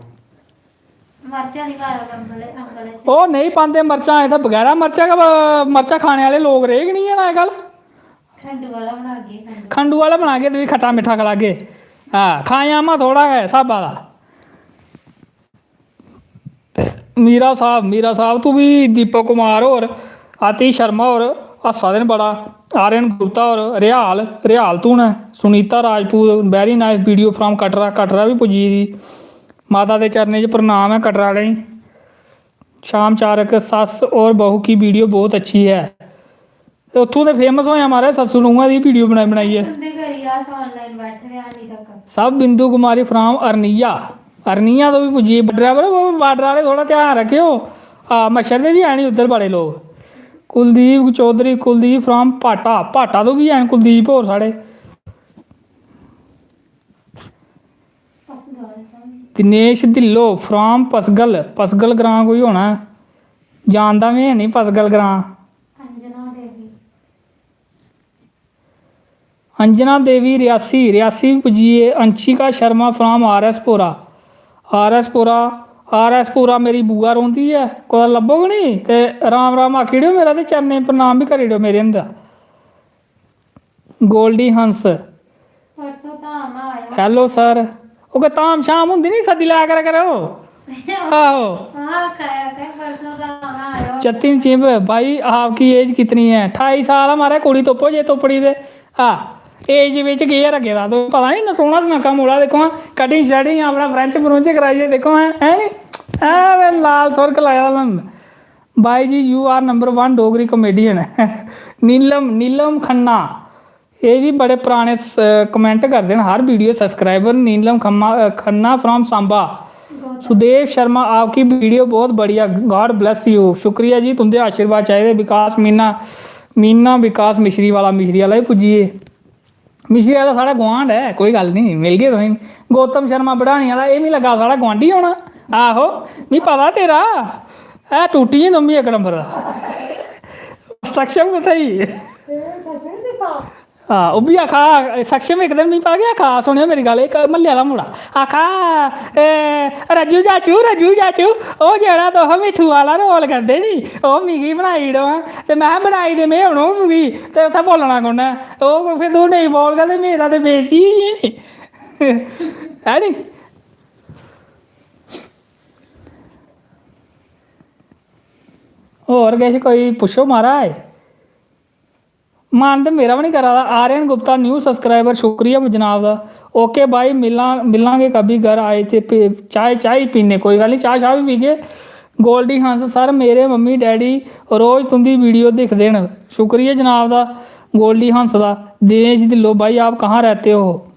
मर्चां निं पाएओ अम्बल, अम्बल च। ओह् नेईं पांदे मर्चां, इत्थै बगैरा मर्चां गै ब-, मर्चां खाने आह्ले लोक रेह् गै निं हैन अजकल। खंडू आह्ला बनागे, खंडू। खंडू आह्ला बनागे ते फ्ही खट्टा मिट्ठा खलागे। हां, खाएआं मा थोह्ड़ा गै स्हाबा दा। मीरा साह्ब, मीरा साह्ब, तू बी दीपक कुमार होर, आतिश शर्मा होर हस्सा दे न बड़ा, आर्यन गुप्ता होर, रिहाल, रिहाल तू न, Sunita Rajput, very nice video from Katra, Katra बी पुज्जी दी। माता दे चरणें च प्रणाम ऐ कटरा आह्लें गी। शाम चारक, सस्स और बहू की वीडियो बहुत अच्छी है। ते उत्थूं ते फेमस होएआ महाराज सस्सू नूंहा दी वीडियो बनाई बनाइयै। तुं'दे करी अस online बैठे दे हाली तक। सब बिंदु कुमारी from अरनिया। अरनिया तो भी पुज्जी ड्राइवर, वो बार्डर आह्ले थोह्ड़ा ध्यान रक्खेओ। हां, मच्छर दे बी हैन उद्धर बड़े लोक। कुलदीप चौधरी, कुलदीप from भाटा, भाटा तो बी हैन कुलदीप होर साढ़े। दिनेश ढिल्लो from पसगल, पसगल ग्रांऽ कोई होना ऐ, जानदा में है निं पसगल ग्रांऽ। अंजना देवी। अंजना देवी रियासी, रियासी बी पुज्जी गे। अंशिका शर्मा from आर एस पुरा, आर एस पुरा, आर एस पुरा मेरी बुआ रौंह्दी ऐ, कुतै लब्भग निं ते राम राम आखी ओड़ेओ मेरा ते चरणें प्रणाम बी करी ओड़ेओ मेरे हुंदा। गोल्डी हंस। परसों धाम आयो। Hello sir। ओह् कोई धाम शाम होंदी निं, सद्दी लै करा करो। आहो। हां, आखा दे, आखा दे, परसों धाम आयो। जतिन चिंब, भाई आपकी एज कितनी है? ठाई साल ऐ महाराज, कुड़ी तुप्पो जे तुप्पनी ते। हां, एज बिच केह् ऐ रक्खे दा? तुसें पता निं, इन्ना सोह्ना सनक्खा मुड़ा, दिक्खो हां, cutting शटिंग अपना French फ्रुंच कराइयै, दिक्खो हां, है निं? ऐ वे लाल सुर्ख लाए दा में। भाई जी, you are number one Dogri comedian। Neelam, Neelam खन्ना, एह् बी बड़े पराने स-, comment करदे न हर वीडियो, subscriber नीलम खम्मा, अ, खन्ना from सांबा। सुदेव शर्मा, आपकी वीडियो बहुत बढ़िया, God bless you। शुक्रिया जी, तुं'दे आशीर्वाद चाहिदे। विकास मीना, मीना विकास मिश्री वाला, मिश्री वाला बी पुज्जी गे। मिश्री आह्ला साढ़ा गुआंढ ऐ, कोई गल्ल निं, मिलगे तुसें। गौतम शर्मा बड़ानी आह्ला, एह् मिगी लग्गा साढ़ा गुआंढी होना। आहो, मिगी पता तेरा। ऐ टूटी गेई तुम बी इक नंबर दा। सक्षम कुत्थै ही? हां, ओह् बी आखा, सक्षम इक दिन मिगी पता केह् आखा, सुनेओ मेरी गल्ल, इक म्हल्ले आह्ला मुड़ा आखा, "ए, रज्जू चाचू, रज्जू चाचू, ओह् जेह्ड़ा तुस मिट्ठू आह्ला रोल करदे नी, ओह् मिगी बनाई ओड़ो हां।" ते में बनाई दे, में हून ओह् तुगी, ते उत्थै बोलना कु'न्नै? ओह् फिर तूं नेईं बोलगा ते मेरा ते बेइज्जती होई जानी। है नी? होर किश कोई पुच्छो महाराज। मन ते मेरा बी निं करा दा। आर्यन गुप्ता, new subscriber, शुक्रिया जनाब दा। OK भाई, मिलां, मिलांगे कभी, घर आए थे पे-, चाय, चाय पीने, कोई गल्ल निं, चाह् शाह् बी पीगे। गोल्डी हंस, सर, मेरे मम्मी डैडी रोज तुं'दी वीडियो दिखदे न। शुक्रिया जनाब दा, गोल्डी हंस दा। दिनेश ढिल्लो, भाई, आप कहाँ रहते हो?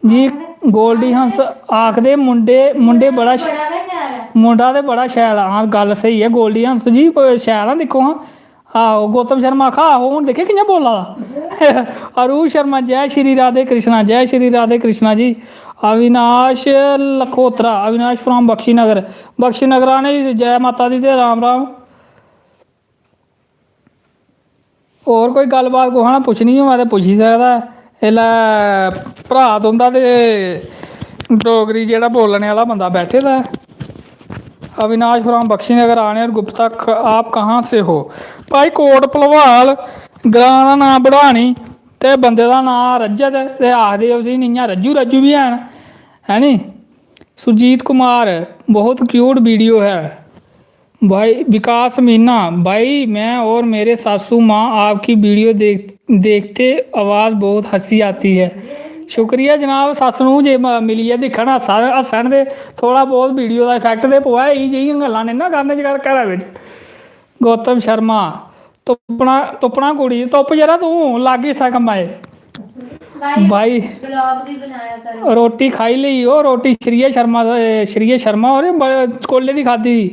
जी, गोल्डी हंस आखदे, मुंडे, मुंडे बड़ा श-, बड़ा गै शैल ऐ। मुंडा ते बड़ा शैल ऐ। हां, गल्ल स्हेई ऐ, गोल्डी हंस जी, ब-, शैल ऐ, दिक्खो हां। आहो, गौतम शर्मा आखा, "आहो, हून दिक्खेआ कि'यां बोल्ला दा?" अरू शर्मा, "जय श्री राधे कृष्णा, जय श्री राधे कृष्णा जी।" अविनाश लखोत्रा, अविनाश from बख्शी नगर, बख्शी नगर आह्लें गी जय माता दी ते राम राम। होर कोई गल्लबात कुसै ने पुच्छनी होऐ ते पुच्छी सकदा ऐ। इसलै भ्राऽ तुं'दा ते डोगरी जेह्ड़ा बोलने आह्ला बंदा बैठे दा ऐ। अविनाश from बख्शी नगर, आने और गुप्ता, ख-, आप कहाँ से हो? भाई, कोट भलवाल, ग्रांऽ दा नांऽ बड़ानी ते बंदे दा नांऽ रज्जत, ते आखदे उसी इ'यां रज्जू, रज्जू बी हैन, है नी? सुरजीत कुमार, बहुत क्यूट वीडियो है। भाई विकास मीना, भाई, मैं और मेरे सासू माँ आपकी वीडियो देख, देखते आवाज़ बहुत हंसी आती है। शुक्रिया जनाब, सस्स नूं जे म-, मिलियै दिक्खन, हस्सन, हस्सन ते थोह्ड़ा बहुत वीडियो दा इफैक्ट ते पवै। एह् जेहियां गल्लां नेईं ना करन अजकल घरै बिच। गौतम शर्मा, तुप्पना, तुप्पना कुड़ी, तुप्प जरा तूं, लग्ग इस्सै कम्मै च। भाई, भाई, ब्लॉग भी बनाया करो। रोटी खाई लेई, ओ रोटी श्रेय शर्मा दा, ए, श्रेय शर्मा होरें बड़े कोले दी खादी दी।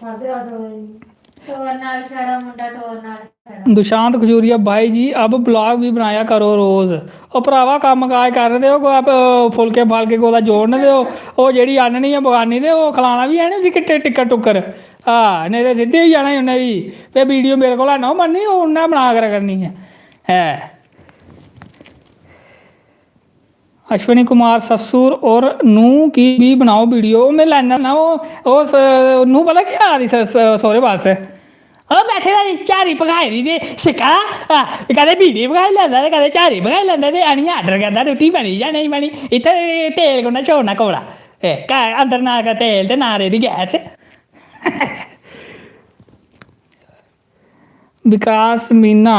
टोरना छड़ा मुंडा, टोरना छड़ा। दुशांत खजूरिया, भाई जी, अब ब्लॉग भी बनाया करो रोज। ओ भरावा, कम्म काज करन देओ, कुतै प-, फुलके फालके कुतै जोड़न देओ। ओ जेह्ड़ी आह्ननी ऐ बगानी, ते ओह् खलाना बी है ना उसी किट्टे टिक्कर टुक्कर। हां, नेईं ते सिद्धे होई जाना उन्नै बी। ते वीडियो मेरे कोला ना बननी, ओह् उन्नै बना करै करनी ऐ। ऐ। अश्विनी कुमार, ससुर और नूंह की भी बनाओ वीडियो। ओह् में लैना ना, ओह्, ओह् स-, नूंह पता केह् आखदी स-, स-, सौह्रे बास्तै? ओह् बैठे दा जी, झारी भखाई दी ते शिक्का, आ, कदें बीड़ी भखाई लैंदा ते कदें झारी भखाई लैंदा ते आनियै आर्डर करदा, "रुट्टी बनी जां नेईं बनी?" इत्थै तेल कु'न्नै छोड़ना कौड़ा? ए, घ-, अंदर ना तेल ते ना रेह्दी गैस। विकास मीना,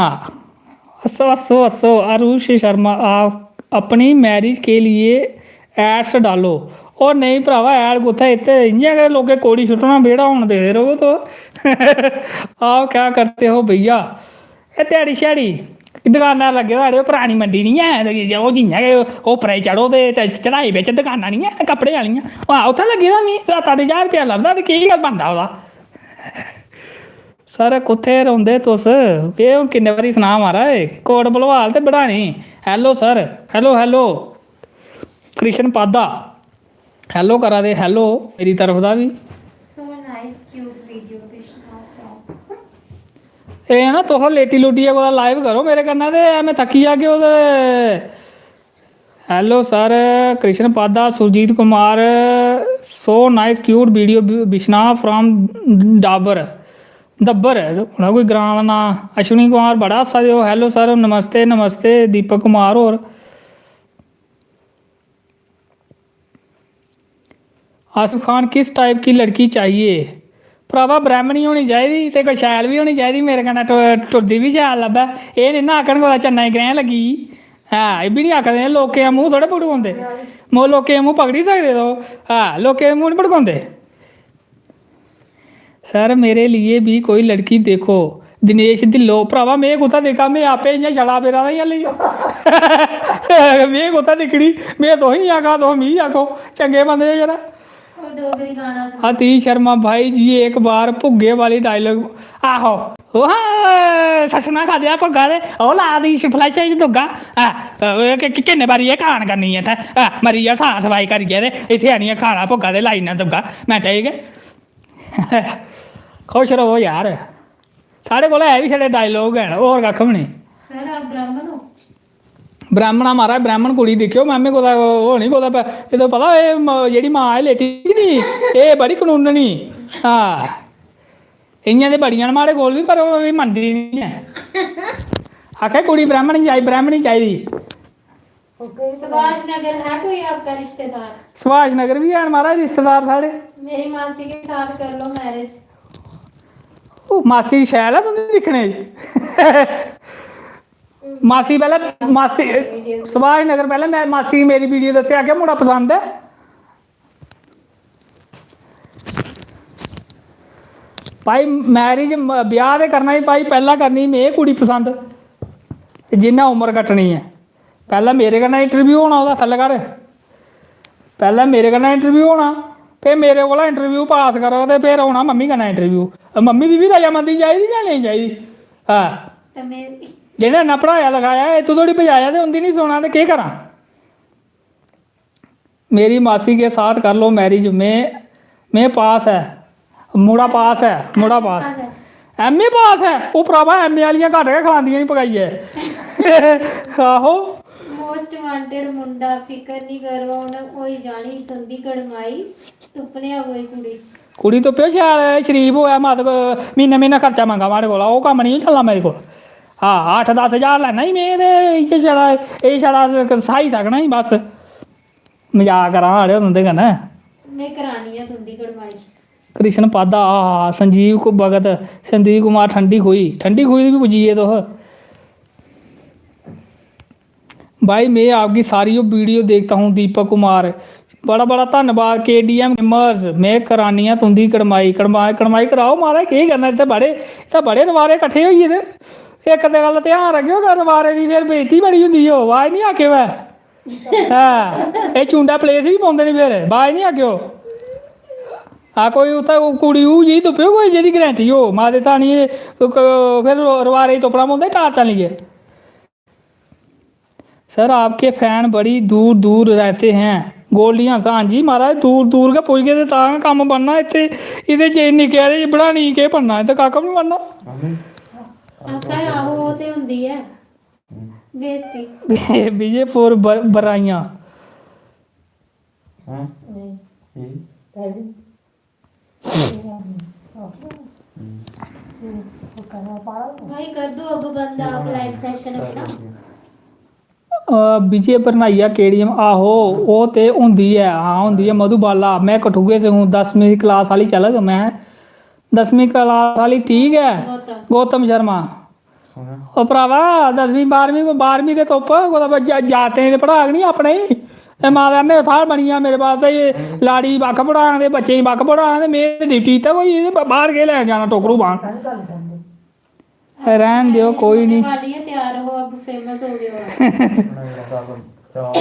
हस्सो, हस्सो, हस्सो। आरुष शर्मा, आप अपनी मैरिज के लिए एड्स डालो। और नेईं भरावा, ऐड कुत्थै, इत्थै इ'यां गै लोकें कोड़ी सुट्टना, बेड़ा होन देदे र'वो तुस। आओ, क्या करते हो भैया? एह् ध्याड़ी श्याड़ी दकाना लग्गे दा, अड़ेओ, परानी मंडी निं ऐ, ते ओह् जि'यां गै उप्परै गी चढ़ो ते, ते चढ़ाई बिच दकानां निं ऐ कपड़े आह्लियां, हां, उत्थै लग्गे दा, मी सत्त अट्ठ ज्हार रपेआ लभदा ते केह् बनदा ओह्दा? सर, कुत्थै रौंह्दे तुस? एह् हून किन्ने बारी सनां, महाराज, कोट भलवाल ते Badani. Hello sir, hello, hello। Krishna पादा, hello करा दे, hello मेरी तरफ दा बी। So nice, cute video, Krishna from। एह् ना, तुस लेटी लूटियै कुतै live करो मेरे कन्नै, ते में थक्की जागे ओह्दे। Hello sir, कृष्ण पादा, Surjit Kumar, so nice, cute video, बि-, बिश्नाह from डाबर, दब्बर, उ'नें कोई ग्रांऽ दा नांऽ। अश्विनी कुमार, बड़ा हस्सा दे ओ। Hello sir, नमस्ते, नमस्ते, दीपक कुमार होर। आसिफ खान, किस टाइप की लड़की चाहिए? भरावा, ब्राह्मणी होनी चाहिदी ते कोई शैल बी होनी चाहिदी, मेरे कन्नै टु-, टुरदी बी शैल लब्भै। एह् निं ना आखन कुतै चन्नै दी ग्रैह्न लग्गी गेई। हां, एह् बी निं आखदे, लोकें दा मूंह् थोह्ड़े पुड़कोंदे। मो-, लोकें दे मूंह् पकड़ी सकदे तुस? हां, लोकें दे मूंह् निं पुड़कोंदे। सर, मेरे लिए भी कोई लड़की देखो। दिनेश ढिल्लो, भरावा, में कुत्थै दिक्खां, में आपे इ'यां छड़ा पेदा ना इ'यां लेई। में कुत्थै दिक्खनी, में तुसेंगी आखां, तुस मिगी आखो, चंगे बंदे ओ यरा। ओह् डोगरी गाना सुन। अतीश शर्मा, भाई जी एक बार भुग्गे वाली डायलॉग, आहो, ओह् ससुना खादेआ भुग्गा ते ओह् ला दी फ्लैश च दुग्गा। आ, ओह् कि-, कि-, किन्ने बारी एह् कान करनी ऐ इत्थै? आ, मरी जा साफ सफाई करियै ते इत्थै आनियै खाना भुग्गा ते लाई ना दुग्गा मिंटै च गै। खुश र'वो यार, साढ़े कोल है बी छड़े डायलॉग गै न, होर कक्ख बी नेईं। सर, आप ब्राह्मण हो? ब्राह्मण आ महाराज, ब्राह्मण कुड़ी दिक्खेओ, मामे कुतै ओह् निं कुतै प-, एह् तो पता, एह् म-, जेह्ड़ी मां एह् लेटी दी नी, एह् बड़ी कनूननी। हां, इ'यां ते बड़ियां न माड़े कोल बी, पर ओह् बी मनदी निं ऐ। आखै कुड़ी ब्राह्मण ही चाहिदी, ब्राह्मणी चाहिदी। सुभाष नगर है कोई आपका रिश्तेदार? सुभाष नगर बी हैन महाराज रिश्तेदार साढ़े। मेरी मासी के साथ कर लो मैरिज। ओह् मासी शैल ऐ तुं'दी दिक्खने च। मासी पैह्लें, मासी, सुभाष नगर पैह्लें मैं, मासी गी मेरी वीडियो दस्सेआ, आखेआ मुड़ा पसंद ऐ। भाई मैरिज, म-, ब्याह् ते करना ही भाई, पैह्लें करनी में कुड़ी पसंद, जिन्नै उम्र कट्टनी ऐ। पैह्लें मेरे कन्नै इंटरव्यू होना ओह्दा, थल्लै कर। पैह्लें मेरे कन्नै इंटरव्यू होना, फिर मेरे कोला इंटरव्यू पास करो ते फिर होना मम्मी कन्नै इंटरव्यू। मम्मी दी बी रजामंदी चाहिदी जां नेईं चाहिदी? हां। ते में जि'नें इन्ना पढ़ाया लखाया, इत्थूं धोड़ी पजाया ते उं'दी निं सुना ते केह् करां? मेरी मासी के साथ कर लो मैरिज, में, में पास ऐ, मुड़ा पास ऐ, मुड़ा पास। ऐम्म ए पास ऐ, ओह् भरावा ऐम्म ए आह्लियां घट्ट गै खलांदियां नी पकाइयै। आहो। मोस्ट वांटेड मुंडा, फिकर निं करो, हून होई जानी तुं'दी कड़माई, तुप्पने आं कोई कुड़ी। कुड़ी तुप्पेओ शैल शरीफ होऐ, मत क-, म्हीनै म्हीनै खर्चा मंगा माड़े कोला, ओह् कम्म निं चलना मेरे कोल। हां, अट्ठ दस ज्हार लैन्ना ई में ते इ'यै छड़ा, एह् छड़ा स-, स्हाई सकना ई बस। मजाक करा ना अड़ेओ तुं'दे कन्नै। में करानी ऐ तुं'दी कड़माई। कृष्ण पादा, आहा, संजीव कु-, भगत, संदीप कुमार ठंडी खूही, ठंडी खूही दी बी पुज्जी गे तुस। भाई, मैं आपकी सारी वीडियो देखता हूँ, दीपक कुमार। बड़ा बड़ा धन्नवाद, के डी एम गेमर्स। मैं करानी आं तुं'दी कड़माई, कड़माई, कड़माई कराओ महाराज, केह् करना, इत्थै बड़े, इत्थै बड़े रबारे कट्ठे होई गेदे। इक ते गल्ल ध्यान रक्खेओ कि रबारे दी फिर बेइज्जती बड़ी होंदी, ओह् बाज निं आखेओ ऐ। हां, एह् चुंडा प्लेस बी पौंदे न, फिर बाज निं आखेओ। हां, कोई उत्थै कुड़ी ऊ जी तुप्पेओ, कोई जेह्दी गारंटी हो, माते तानी फिर रबारे गी तुप्पना पौंदा टार्चां लेइयै। सर, आपके फैन बड़ी दूर दूर रहते हैं। गोल्डियां सां जी महाराज, दूर दूर गै पुजगे ते तां गै कम्म बनना। इत्थै, इत्थै जे निक्के हारे बनानी, केह् बनना? इत्थै कक्ख बी निं बनना। आखा दे आहो, ओह् ते होंदी ऐ बेइज्जती। विजयपुर ब-, बराइयां। हैं? नेईं। की? भाई, कर दो अब बंद आप लाइव सेशन अपना। अ, विजय बरनाइया केडीएम, आहो, ओह् ते होंदी ऐ, हां, होंदी ऐ। मधुबाला, मैं कठुए से हूँ, दसवीं क्लास आह्ली चलग, मैं दसवीं क्लास आह्ली, ठीक ऐ। गौतम। गौतम शर्मा। सुनेआ। ओ भ्रावा, दसवीं बारहवीं को, बारहवीं ते तुप्प, कुतै ब-, जा-, जागतें गी ते पढ़ाग निं अपने गी। ते माता, में फाड़ बनी गेआ, मेरे पास एह् लाड़ी बक्ख पढ़ां ते बच्चें गी बक्ख पढ़ां, ते में ते ड्यूटी इत्थै होई गेई, ते ब-, बाह्र केह् लैन जाना टोकरू बाह्न? रैह्न देओ, कोई निं। वाली है, तैयार हो, अब फेमस हो गए हो आप।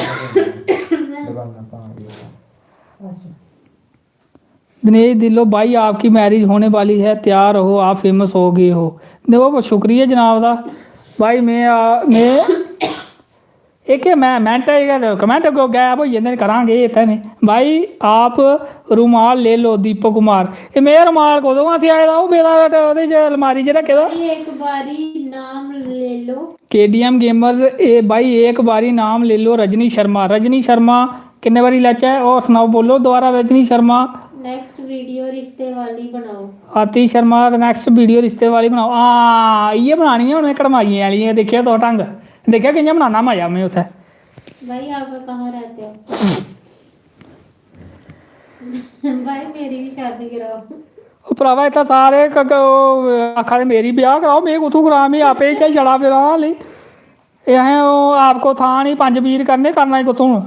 दिनेश ढिल्लो भाई, आपकी मैरिज होने वाली है, तैयार हो, आप फेमस हो गए हो। देखो, शुक्रिया जनाब दा भाई। में, आ, में, एह् केह्, में मैंटे च गै कमेंट गो-, गैब होई जंदे न, करां केह् इत्थै में। भाई, आप रुमाल ले लो, दीपक कुमार। एह् में रुमाल कदूं दा सेआए दा, ओह् पेदा ओह्दे च, अलमारी च रक्खे दा। भाई, एक बारी नाम ले लो। केडीएम गेमर्स, ए भाई, एक बारी नाम ले लो रजनी शर्मा। रजनी शर्मा किन्ने बारी लैचै? और सनाओ, बोलो दोबारा, रजनी शर्मा। नेक्स्ट वीडियो रिश्ते वाली बनाओ। आतिश शर्मा, नेक्स्ट वीडियो रिश्ते वाली बनाओ। हां, इ'यै बनानी ऐ हून में कड़माइयें आह्ली। एह् दिक्खेआ तुस ढंग, दिक्खेआ कि'यां बनाना मजा में उत्थै। भाई, आप कहाँ रहते हो? भाई, मेरी भी शादी कराओ। ओ भ्रावा, इत्थै सारे क-, क-, ओह् आखा दे, "मेरी ब्याह कराओ।" में कुत्थूं करां? में आपे इत्थै छड़ा फिरां हाली। एह् असें ओह् आपको थां निं, पंज पीर करने, करना ही कुत्थूं?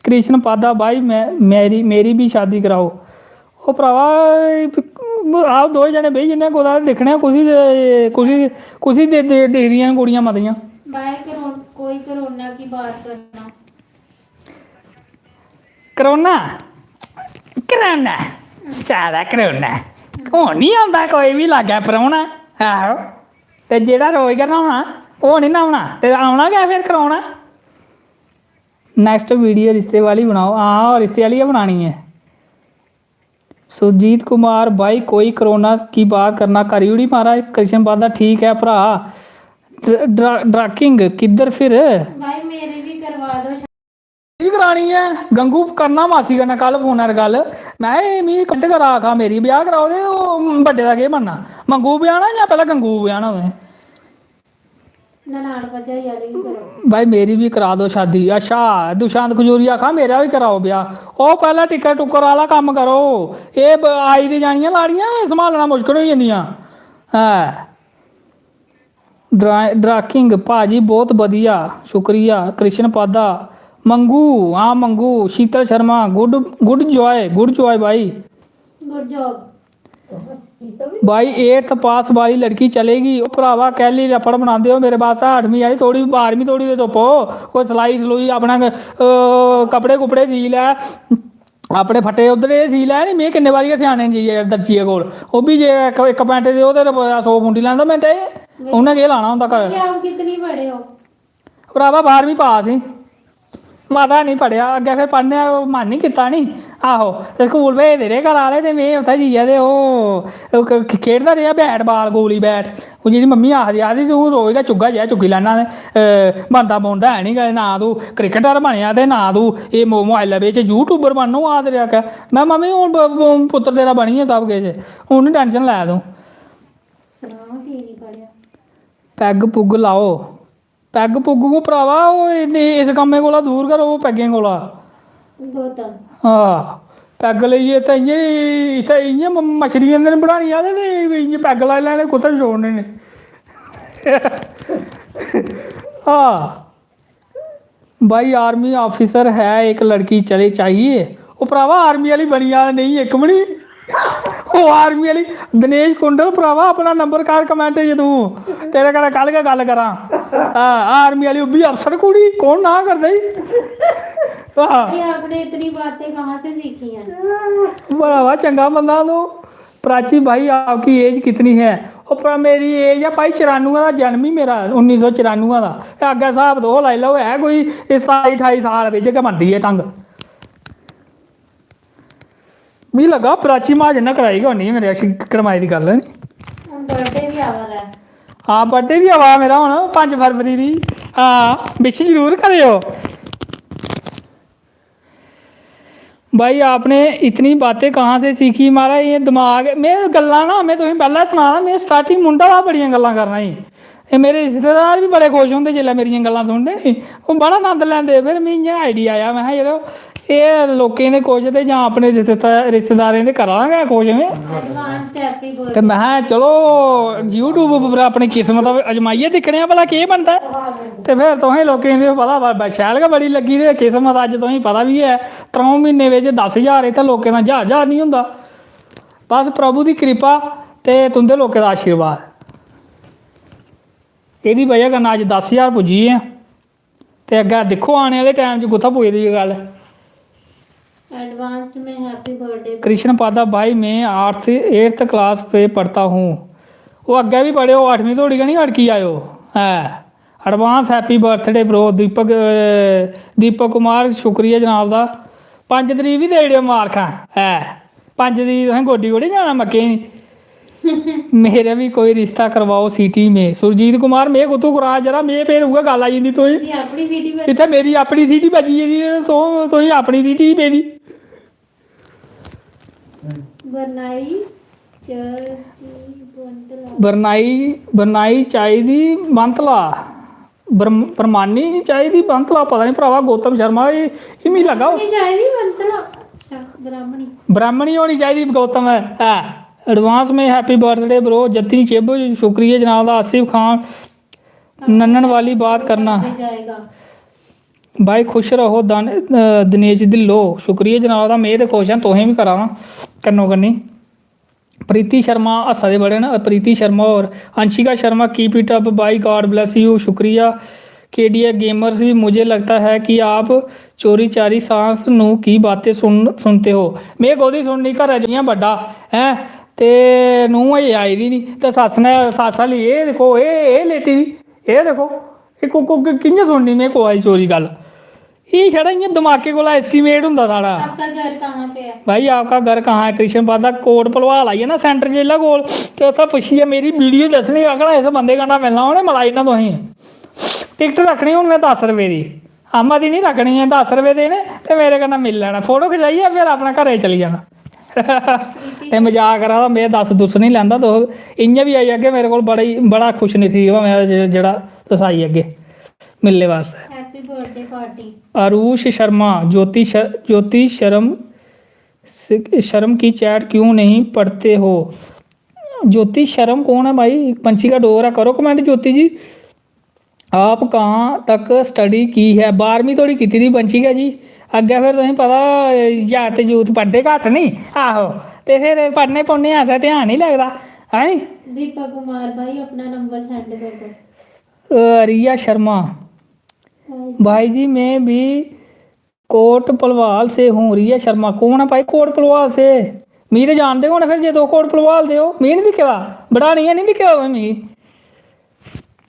कृष्ण पादा भाई, मैं, मेरी, मेरी भी शादी कराओ। ओ भ्रावा, आओ, दो जने बेही जन्ने, कुतै दिक्खने आं, कुसी दे, कुसी, कुसी दे, दे, दिखदियां न कुड़ियां मतियां। भाई, करो-, कोई कोरोना की बात करना। करोना, करोना, सारा करोना। हून निं औंदा कोई बी लाग्गै परौह्ना। आहो, ते जेह्ड़ा रोज गै न्हौना, ओह् निं न्हौना, ते औना गै फिर करोना। नेक्स्ट वीडियो रिश्ते वाली बनाओ। हां, रिश्ते आह्ली गै बनानी ऐ। सुरजीत कुमार भाई, कोई कोरोना की बात करना, करी ओड़ी महाराज। कृष्ण पादा, ठीक ऐ भ्रा। ड्र-, ड्रा-, ड्राकिंग किद्धर फिर? भाई, मेरी भी करवा दो। एह् बी करानी ऐ, गंगू करना मासी कन्नै कल फोनै पर गल्ल। में, "एह् मिगी कमेंट करा, आखा मेरी ब्याह कराओ ते ओह् बड्डे दा केह् बनना? मंगू ब्याहना जां पैह्लें गंगू ब्याहना तुसें?" ननान भरजाई आह्ली बी करो। भाई, मेरी भी करा दो शादी। अच्छा, दुशांत खजूरिया आखा, "मेरा बी कराओ ब्याह।" ओह्, पैह्लें टिक्कर टुक्कर आह्ला कम्म करो। एह् ब-, आई दी जानियां लाड़ियां, संभालना मुश्कल होई जंदियां। है। ड्रा-, ड्राकिंग भाजी, बहुत बधिया, शुक्रिया। कृष्ण पादा, मंगू, हां Mangu, Sheetal Sharma, good, good joy, good joy भाई। Good job. भाई, एट्थ पास वाली लड़की चलेगी? ओ भ्रावा, कैह्ली रफड़ बनांदे ओ मेरे बास्तै? अठमीं आह्ली, थोड़ी बारहमीं थोड़ी ते तुप्पो, कोई सलाई सलुई अपना, अ, कपड़े कुपड़े सी लै, अपने फट्टे उद्धर एह् सी लै नी। में किन्ने बारी गै स्याने जाइयै दर्जियै कोल, ओह् बी जे इक, इक पैंट दे ओह् ते रपेआ सौ पुंडी लैंदा मिंटै च, उ'न्नै केह् लाना होंदा घर? भैया, आप कितनी पढ़े हो? भ्रावा, बारहमीं पास ही, मता निं पढ़ेआ, अग्गें फिर पढ़ने दा मन निं कीता नी। आहो, ते स्कूल भेजदे रेह् घरा आह्ले, ते में उत्थै जाइयै ते ओह्, ओह् ख-, ख-, खेढदा रेहा बैट बाल, गोली बैट। ओह् जेह्ड़ी मम्मी आखदी, आखदी, "तूं रोज गै चुग्गा जेहा चुग्गी लैन्ना ते, अ, बनदा बुनदा है निं कदें, ना तूं क्रिकेटर बनेआ ते ना तूं एह् मो-, मोबाइलै बिच यूट्यूबर बनना।" ओह् आखदे रेहा, आखेआ, "में, मम्मी, हून ब-, ब-, पुत्तर तेरा बनी गेआ सब किश, हून निं टैंशन लै तूं।" सनाओ, की निं पढ़ेआ? पैग पुग लाओ। पैग पुग को भ्रावा, ओह् इस, इस कम्मै कोला दूर गै र'वो, पैगें कोला। गौतम। हां, पैग लेइयै इत्थै इ'यां, इत्थै इ'यां म-, मच्छलियां ने बनानियां ते इ'यां पैग लाई लैने, कुत्थै छोड़ने न। हां। भाई, आर्मी ऑफिसर है एक लड़की चले चाहिए। ओ भ्रावा, आर्मी आह्ली बनी जा ते नेईं इक बी निं। ओह् आर्मी आह्ली, दिनेश कुंडल, भ्रावा, अपना नंबर कर कमेंट च तूं, तेरे कन्नै कल गै गल्ल करां। हां, आर्मी आह्ली, ओह् बी अफसर कुड़ी, कौन ना करदा ई? हां। ये आपने इतनी बातें कहाँ से सीखी हैं? भ्रावा, चंगा बंदा तूं। प्राची भाई, आपकी एज कितनी है? ओ भ्रा, मेरी एज ऐ भाई चरानुए दा जन्म ही मेरा, उन्नी सौ चरानुए दा। ते अग्गें स्हाब तुस लाई लैओ, है कोई सताई ठाई साल बिच गै बनदी ऐ ढंग। मिगी लग्गा प्राची महाजन ने कराई गै होनी ऐ मेरे कश कड़माई दी गल्ल, है नी? हून बर्थडे बी आवा दा ऐ। हां, बर्थडे बी आवा दा मेरा हून पंज फरवरी दी। हां, विश जरूर करेओ। भाई, आपने इतनी बातें कहाँ से सीखी? महाराज, एह् दमाग, में गल्लां ना, में तुसेंगी पैह्लें सनाना, में स्टार्टिंग मुंडा दा बड़ियां गल्लां करना ही। एह् मेरे रिश्तेदार बी बड़े खुश होंदे जिसलै मेरियां गल्लां सुनदे नी, ओह् बड़ा नंद लैंदे। फिर मिगी इ'यां आइडिया आया, में हा, "यरो, एह् लोकें दे खुश ते जां अपने रिश्तेदार, रिश्तेदारें दे करा दा गै खुश में।" एडवांस हैप्पी ते बर्थडे। में हा, "चलो, YouTube उप्पर अपनी किस्मत अजमाइयै दिक्खने आं भला केह् बनदा ऐ।" ते फिर तुसें लोकें गी पता, ब-, ब-, शैल गै बड़ी लग्गी दी किस्मत। अज्ज तुसेंगी पता बी ऐ, त्र'ऊं म्हीनें बिच्च दस ज्हार, इत्थै लोकें दा ज्हार ज्हार निं होंदा। बस प्रभु दी किरपा ते तुं'दे लोकें दा आशीर्वाद, एह्दी बजह कन्नै अज्ज दस ज्हार पुज्जी गे आं। ते अग्गें दिक्खो, आने आह्ले टैम च कुत्थै पुजदी ऐ गल्ल। एडवांस्ड में हैप्पी बर्थडे। कृष्ण पादा भाई, मैं आठवीं, एट्थ क्लास पे पढ़ता हूँ। ओह् अग्गें बी पढ़ेओ, अठमीं धोड़ी गै निं अड़की जाएओ। ऐ, एडवांस हैप्पी बर्थडे ब्रो। दीपक, अ, दीपक कुमार, शुक्रिया जनाब दा। पंज तरीक बी देई ओड़ेओ मबारखां। ऐ, पंज तरीक तुसें गोड्डी गोड्डी जाना मक्कें दी। मेरा भी कोई रिश्ता करवाओ सिटी में। सुरजीत कुमार, में कुत्थूं करां जरा, में फिर उ'ऐ गल्ल आई जंदी तुसें। ये अपनी सिटी में। इत्थै मेरी अपनी सिटी बज्जी गेदी ऐ, तुस, तुसें अपनी सिटी ही पेदी। बरनाई चाहिदी बंतला। बरनाई, बरनाई चाहिदी बंतला। ब्रह्म-, ब्रह्मानी चाहिदी बंतला, पता निं भ्रावा गौतम शर्मा, एह्, एह् मिगी लग्गा ब्राह्मणी चाहिदी बंतला। अच्छा, ब्राह्मणी। ब्राह्मणी होनी चाहिदी गौतम, ऐ। एडवांस में happy birthday bro, Jatin Chib, शुक्रिया जनाब दा, आसिफ खान, नन्नन वाली बात करना। जाएगा। भाई खुश रहो दन-, अ, दिनेश ढिल्लो, शुक्रिया जनाब दा, में ते खुश आं, तुसें बी करा ना कन्नो कन्नी। प्रीति शर्मा हस्सा दे बड़े न, प्रीति शर्मा होर, Anshika Sharma, keep it up भाई, God bless you, शुक्रिया। केडीए गेमर्स भी, मुझे लगता है कि आप चोरी चारी सास नू की बातें सुन, सुनते हो। में कोह्दी सुननी, घरै च इ'यां बड्डा, हैं, ते नूंह् अजें आई दी निं, ते सस्स ने, सस्स आह्ली, "एह् दिक्खो, एह्, एह् लेटी दी, एह् दिक्खो।" एह् को-, को-, कि-, कि'यां सुननी में कुसै दी चोरी गल्ल? एह् छड़ा इ'यां दमाकै कोला estimate होंदा साढ़ा। आपका घर कहाँ पे है? भाई, आपका घर कहाँ है? कृष्ण पादा, कोट भलवाल आई जाना center जेला कोल, ते उत्थै पुच्छियै मेरी video दस्सनी, आखना, "इस बंदे कन्नै मिलना, उ'नें मलाई ओड़ना तुसेंगी।" टिकट रक्खनी हून में दस रपेऽ दी, आमा दी निं रक्खनी ऐ, दस रपेऽ देने ते मेरे कन्नै मिली लैना, photo खचाइयै फिर अपने घरै गी चली जाना। एह् मजाक करा दा, में दस दुस निं लैंदा, तुस इ'यां बी आई जागे मेरे कोल, बड़ा ही, बड़ा खुश नसीब आं में जे-, जेह्ड़ा तुस आई जागे मिलने बास्तै। Happy birthday party। Aarush Sharma, ज्योति श-, ज्योति शर्म, स-, शर्म की चैट क्यों नहीं पढ़ते हो? ज्योति शर्म कौन है भाई? पंछी का डोगरा करो comment ज्योति जी। आप कहाँ तक study की है? बारहवीं धोड़ी कीती दी वंशिका जी। अग्गें फिर तुसें पता, जागत जूत पढ़दे घट्ट नी। आहो, ते फिर पढ़ने पौने असें ध्यान नी लगदा, है नी? दीपक कुमार भाई, अपना नंबर send कर दो। अ, रिया शर्मा, भाई जी, मैं भी कोट भलवाल से हूँ। रिया शर्मा, कौन है भाई कोट भलवाल से? मिगी ते जानदे होने फिर जे तुस कोट भलवाल दे ओ। मिगी निं दिक्खे दा, बड़ा निं ऐ, निं दिक्खे दा तुसें मिगी।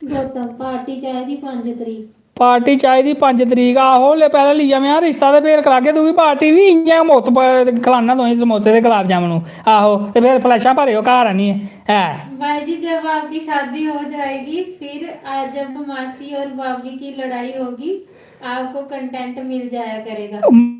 गौतम, पार्टी चाहिदी पंज तरीक। पार्टी चाहिदी पंज तरीक। आहो, ले पैह्लें लेई जा में रिश्ता ते फिर करागे तुगी पार्टी बी। इ'यां मुफ्त प-, खलाना तुसें समोसे ते गुलाब जामुन। आहो, ते फिर फ्लैशां भरेओ घर आनियै। ऐ। भाई जी, जब आपकी शादी हो जाएगी, फिर आ, जब मासी और भाभी की लड़ाई होगी, आपको कंटेंट मिल जाया करेगा।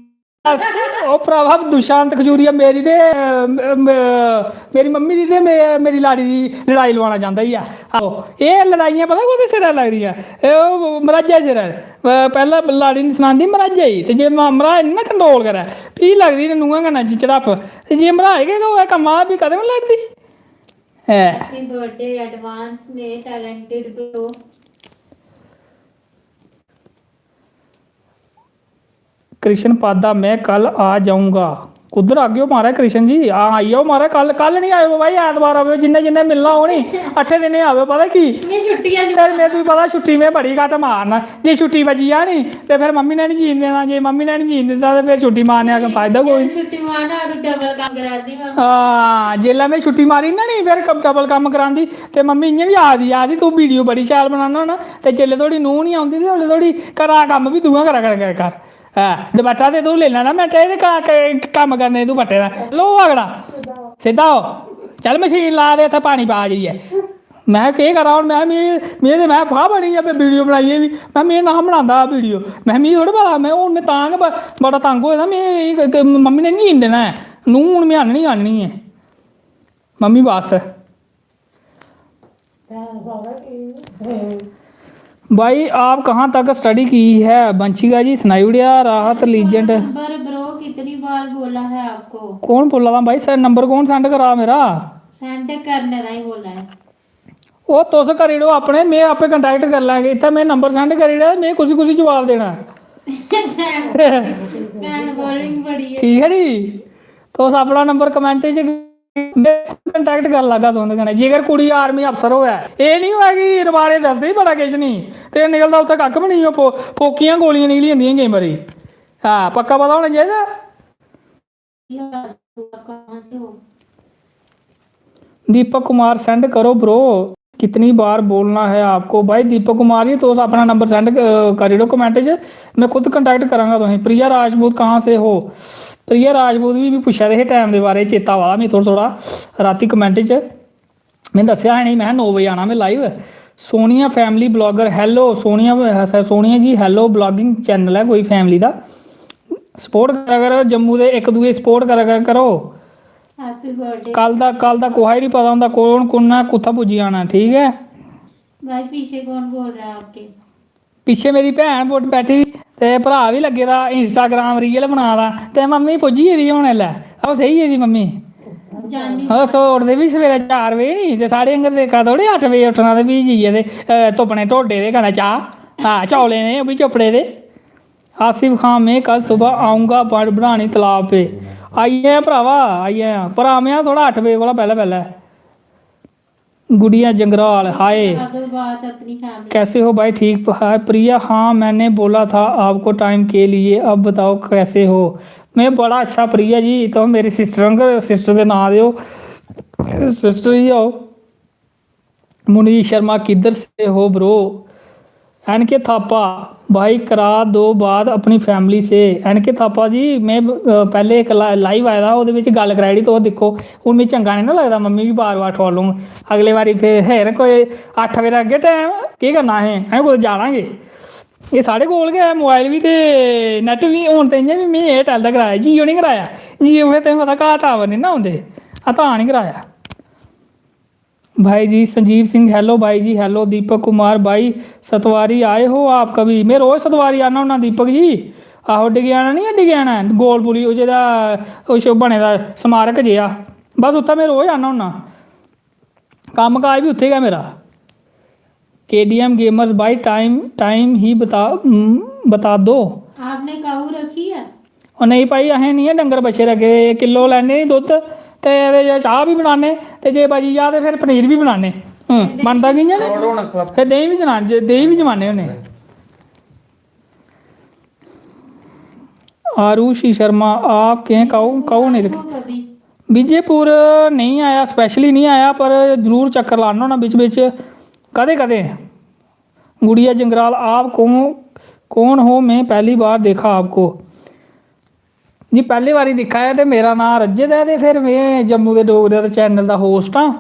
बस, ओ भ्रावा, दुशांत खजूरिया मेरी ते, म-, म-, मेरी मम्मी दी ते मे-, मेरी लाड़ी दी लड़ाई लुआना चांह्दा ई ऐ। आहो, एह् लड़ाइयां पता कोह्दे सिरै लगदियां? एह् ओह् मर्हाजै सिरै। प-, पैह्लें लाड़ी निं सनांदी मर्हाजै गी, ते जे म-, मर्हाज निं ना control करै, फ्ही लगदी इ'नें नूहें कन्नै च झड़प्प। ते जे मर्हाज गै होऐ कम्मा दा, फ्ही कदें बी लड़दी। ऐ। Happy birthday advance में talented bro। कृष्ण पादा, मैं कल आ जाऊंगा। कुद्धर आगेओ महाराज कृष्ण जी? हां, आई जाओ महाराज, कल, कल निं आएओ भाई, ऐतवार आवेओ, जिन्ने जिन्ने मिलना होग नी, अट्ठे दिनें आवेओ। पता की? में छुट्टी आह्ली फिर में, तुगी पता, छुट्टी में बड़ी घट्ट मारना। जे छुट्टी बज्जी जा नी, ते फिर मम्मी ने निं जीन देना। जे मम्मी ने निं जीन दित्ता, ते फिर छुट्टी मारने दा फायदा कोई निं। छुट्टी मारना, डबल कम्म करांदी। हां, जेल्लै में छुट्टी मारी ना नी, फिर डबल कम्म करांदी। ते मम्मी इ'यां बी आखदी, आखदी, "तूं वीडियो बड़ी शैल बनाना होना, ते जेल्लै थुआढ़ी नूंह् निं औंदी, ते उसलै थुआढ़ी घरा दा कम्म बी तूं गै करा कर, कर, कर।" ऐ, दपट्टा ते तूं लेई लैना मिंटै च, ते का-, क-, कम्म करने गी तूं बट्टे दा। लो अगड़ा, सिद्धा हो, चल मशीन ला दे, इत्थै पानी पा जाइयै। में केह् करां हून? में, में, में ते में फाह् बनी गेआ वीडियो बनाइयै बी। में, में नां बनांदा हा वीडियो। में, मिगी थोह्ड़ा पता, में हून में तां गै ब-, बड़ा तंग होए दा। में एह् क-, क-, मम्मी ने निं जीन देना ऐ। नूंह् हून में आह्ननी गै आह्ननी ऐ मम्मी बास्तै। भाई, आप कहाँ तक स्टडी की है? वंशिका जी सनाई ओड़ेआ। राहत लीजेंड। नंबर ब्रो कितनी बार बोला है आपको? कौन बोला दा भाई? सर, नंबर कौन सेंड करा मेरा? सेंड करने दा ही बोला है। ओह् तुस करी ओड़ो अपने, में आपे कंटैक्ट करी लैंग। इत्थै में नंबर सेंड करी ओड़ेआ, में कुसी कुसी जवाब देना ऐ? भैन बोलिंग बड़ी है। ठीक ऐ नी, तुस अपना नंबर कमैंट च, में कंटैक्ट करी लैगा तुं'दे कन्नै। जेकर कुड़ी आर्मी अफसर होऐ, एह् निं होऐ कि रबारे दसदे ही बड़ा किश निं, ते निकलदा उत्थै कक्ख बी निं। ओह् फो-, फोकियां गोलियां निकली जंदियां केईं बारी। हां, पक्का पता होना चाहिदा। दीपक कुमार, सेंड करो ब्रो, कितनी बार बोलना है आपको? भाई दीपक कुमार जी, तुस अपना नंबर सेंड करी ओड़ो कमेंट च, में खुद कंटैक्ट करांगा तुसें। प्रिया राजपूत कहाँ से हो? प्रिया राजपूत बी मी पुच्छा दे हे टैम दे बारे च, चेता आवा दा मी थोह्ड़ा थोह्ड़ा रातीं कमेंट च। में दस्सेआ हा इ'नेंगी, में नौ बजे आना में live. Sonia family blogger, hello Sonia, Sonia ji, hello, blogging channel ऐ कोई फैमिली दा, सपोर्ट करा करो, जम्मू दे इक दूए गी सपोर्ट करा करा करो। Happy birthday. कल दा, कल दा कुसै गी निं पता होंदा कौन कु'न ऐ, कुत्थै पुज्जी जाना, ठीक ऐ? भाई, पीछे कौन बोल रहा है आपके? पिच्छे मेरी भैन पुट्ट बैठी दी ते भ्राऽ बी लग्गे दा Instagram रील बना दा, ते मम्मी पुज्जी गेदी हून। इसलै ओह् सेई गेदी मम्मी। जानी। ओह् सौड़दे बी सवेरै चार बजे नी, ते साढ़े आंगर ते इक्का थोह्ड़े अट्ठ बजे उट्ठना ते फ्ही जाइयै ते, अ, तुप्पने ढोडे ते कन्नै चाह्, हां, चौलें दे, ओह् बी चोपड़े दे। आसिफ खान, "मैं कल सुबह आऊंगा बड़-, बढ़ानी तालाब पे।" आई जायां भ्रावा, आई जायां। पर आवेआं थोह्ड़ा अट्ठ बजे कोला पैह्लें, पैह्लें। गुड़िया जंगराल, हाय। बता दो बात अपनी फैमिली। कैसे हो भाई, ठीक? हाय प्रिया, हाँ मैंने बोला था आपको टाइम के लिए, अब बताओ कैसे हो? में बड़ा अच्छा प्रिया जी, तुस मेरी सिस्टर आंगर, सिस्टर दे नांऽ दे ओ, सिस्टर ही ओ। मुनीश शर्मा, किधर से हो ब्रो? एन के थापा, भाई करा दो बात अपनी फैमिली से। एन के थापा जी, मैं, अ, पहले एक ला-, लाइव आए दा हा, ओह्दे बिच गल्ल कराई ओड़ी, तुस दिक्खो। हून मिगी चंगा निं ना लगदा, मम्मी बी बार-बार ठुआलूं। अगले बारी फिर, हेर, कोई अट्ठ बजे अग्गें टैम, केह् करना असें? असें कुतै जाना गै। एह् साढ़े कोल गै ऐ, मोबाइल बी ते नैट बी। हून ते इ'यां बी में एयरटैल दा कराया, जियो निं कराया। जियो फिर तुसें पता घर टावर निं ना औंदे, आ तां निं कराया। भाई जी संजीव सिंह, hello भाई जी, hello दीपक कुमार भाई, सतवारी आए हो आप कभी? मैं रोज सतवारी आना होना दीपक जी। आहो, डिगियाना नहीं है, डिगियाना गोल पुली, वो जेह्ड़ा, उस बने दा स्मारक जेहा, बस उत्थै मैं रोज आना होना। कम्म काज बी उत्थै गै मेरा। केडीएम गेमर्स भाई, टाइम, टाइम ही बता, हम्म, बता दो। आपने काऊ रखी है? ओ नेईं भाई, असें निं ऐ डंगर बच्छे रक्खे दे। किल्लो लैन्ने नी दुद्ध ते एह्दे च चाह् बी बनान्ने, ते जे बची जा ते फिर पनीर बी बनान्ने। हूं, बनदा कि'यां ने? फिर देहीं बी जमान्ने, जे देहीं बी जमान्ने होन्ने। आरुषि शर्मा, आप केह् काऊ, काऊ नेईं रक्खे? विजयपुर नेईं आया, specially नेईं आया, पर जरूर चक्कर लान्ना होन्ना बिच बिच, कदें कदें। गुड़िया जंगराल, आप कौन, कौन हो? मैं पहली बार देखा आपको। जी, पैह्ली बारी दिक्खा ऐ ते मेरा नांऽ रजत ऐ ते फिर में जम्मू दे डोगरे दा चैनल दा होस्ट आं।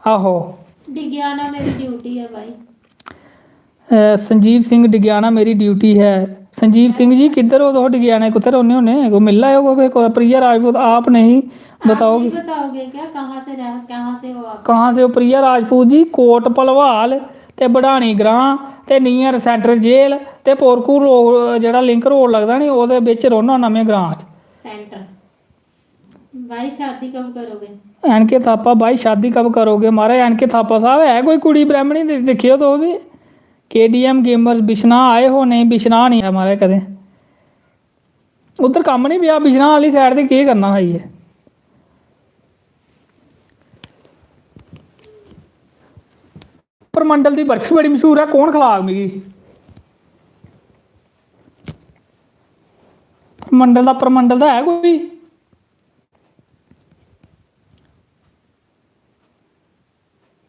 आहो। डिगियाना मेरी ड्यूटी ऐ भाई। अ, संजीव सिंह डिगियाना मेरी ड्यूटी है। संजीव सिंह जी, किद्धर ओ तुस? डिगियाने कुत्थै रौह्ने होन्ने? कोई मिली लैओ कोई, कोई प्रिया राजपूत आप नहीं आप बताओगे? नहीं बताओगे क्या, कहाँ से रह, कहाँ से हो आप? कहाँ से हो प्रिया राजपूत जी? कोट भलवाल ते बडानी ग्रां ते नियर सेंट्रल जेल ते पोरकू रोड, जेह्ड़ा लिंक रोड लगदा नी, ओह्दे बिच रौह्ना होन्ना में ग्रां च। सेंटर। भाई शादी कब करोगे? एन के थापा, भाई शादी कब करोगे? महाराज एन के थापा साहब, है कोई कुड़ी ब्राह्मणी दि-, दिक्खेओ तुस बी। केडीएम गेमर्स बिछना आए हो? नेईं, बिछना निं आया महाराज कदें। उद्धर कम्म निं पेआ, बिछना आह्ली side ते केह् करना हा आइयै। परमंडल दी बर्फी बड़ी मशहूर ऐ, कौन खलाग मिगी? परमंडल दा, परमंडल दा है कोई?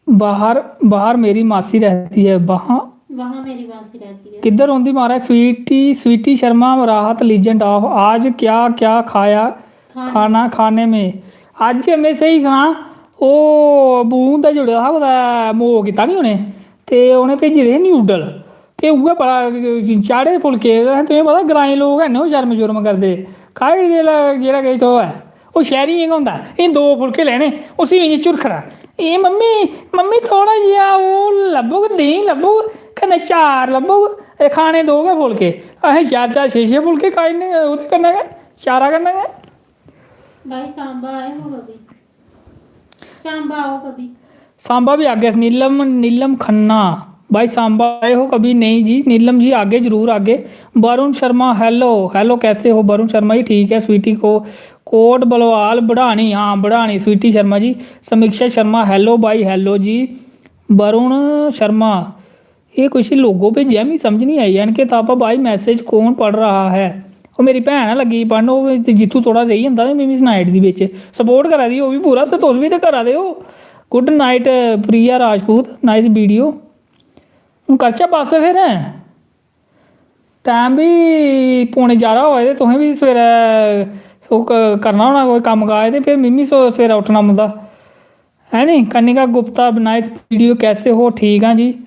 बाहर, बाहर मेरी मासी रहती है। बाहर, वहाँ मेरी मासी रहती है। किद्धर रौंह्दी महाराज? स्वीटी, स्वीटी शर्मा, राहत, लीजेंड ऑफ। आज क्या क्या खाया खाने। खाना खाने में। अज्ज में स्हेई सनां, ओह् बूंद दा जुड़े दा हा कुतै, मोह कीता निं उ'नें, ते उ'नें भेजे दे हे नूडल, ते उ'ऐ बड़ा चाढ़े फुलके। तुसें पता, ग्राईं लोक हैन, ओह् शर्म शुर्म करदे, खाई ओड़दे जेह्ड़ा किश थ्होऐ। ओह् शैह्रियें गै होंदा, एह् दो फुलके लैने, उसी बी इ'यां झुरखना। "एह् मम्मी, मम्मी, थोह्ड़ा जेहा ओह् लब्भग, देहीं लब्भग, कन्नै चार लब्भग, एह् खाने दो गै फुलके।" असें चार चार, छे छे फुलके खाई ओड़ने ओह्दे कन्नै गै, चारा कन्नै गै। भाई सांबा आए हो कभी? सांबा आओ कभी। सांबा भी आगे, नीलम, नीलम खन्ना। भाई सांबा आए हो कभी? नहीं जी, नीलम जी आगे, जरूर आगे। वरुण शर्मा, hello, hello, कैसे हो वरुण शर्मा जी? ठीक है स्वीटी। को कोट बलवाल बढ़ानी, हाँ बढ़ानी स्वीटी शर्मा जी। समीक्षा शर्मा, hello भाई, hello जी। वरुण शर्मा, एह् कुछ लोगो भेजेआ, मिगी समझ नहीं आई। एन के थापा, भाई मैसेज कौन पढ़ रहा है? ओह् मेरी भैन ऐ लग्गी दी पढ़न, ओह् ते जित्थूं थोह्ड़ा रेही जंदा ते मिगी सनाई ओड़दी बिच। सपोर्ट करा दी ओह् बी पूरा, ते तुस बी ते करा दे ओ। Good night Priya Rajput, nice video. हून करचै बस फिर, टैम बी पौने ग्यारह होआ दे, तुसें बी सवेरै ओह् क-, करना होना कोई कम्म काज, ते फिर मिगी सवेरै उट्ठना पौंदा। है नी? कनिका गुप्ता, नाइस वीडियो, कैसे हो? ठीक आं जी।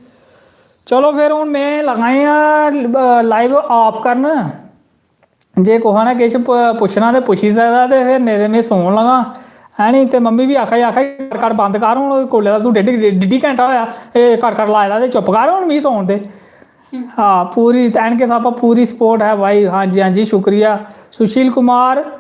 चलो फिर हून में लगा आं लाइव ऑफ करन। जे कुसै ने किश प-, पुच्छना ते पुच्छी सकदा, ते फिर नेईं ते में सौन लगा। है नी? ते मम्मी बी आखा दी, आखा दी, "कट, कट, बंद कर हून, कोल्ले दा तूं डेढ़, डेढ़ घैंटा होआ, एह् कट, कट लाए दा, ते चुप्प कर हून, मिगी सौन दे।" हाँ, पूरी, एन के थापा, पूरी सपोर्ट है भाई। हाँ जी, हाँ जी, शुक्रिया। सुशील कुमार,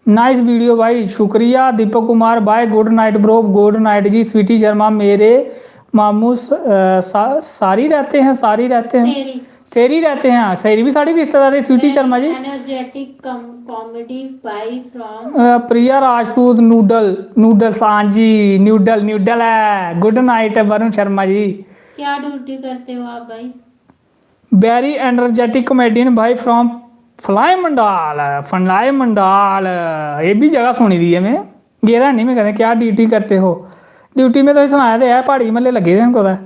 नाइस वीडियो भाई, शुक्रिया। Deepak Kumar, bye, good night bro, good night ji. Sweety Sharma, मेरे मामू स-, अ, सा-, सारी रहते हैं, सारी रहते हैं। सेरी। सेरी रहते हैं, सेरी भी साढ़ी रिश्तेदारी, Sweety Sharma ji. Energetic comedy by from uh, Priya Rajput, noodle, noodles, हाँ जी, नूडल, नूडल है। Good night Varun Sharma ji. क्या ड्यूटी करते हो आप भाई? Very energetic comedian भाई from फलाई मंडाल, फलाई मंडाल, एह् बी जगह सुनी दी ऐ में, गेदा निं में कदें। क्या ड्यूटी करते हो? ड्यूटी में तुसें सनाया ते ऐ, प्हाड़ी म्हल्ले लग्गे दे न कुतै।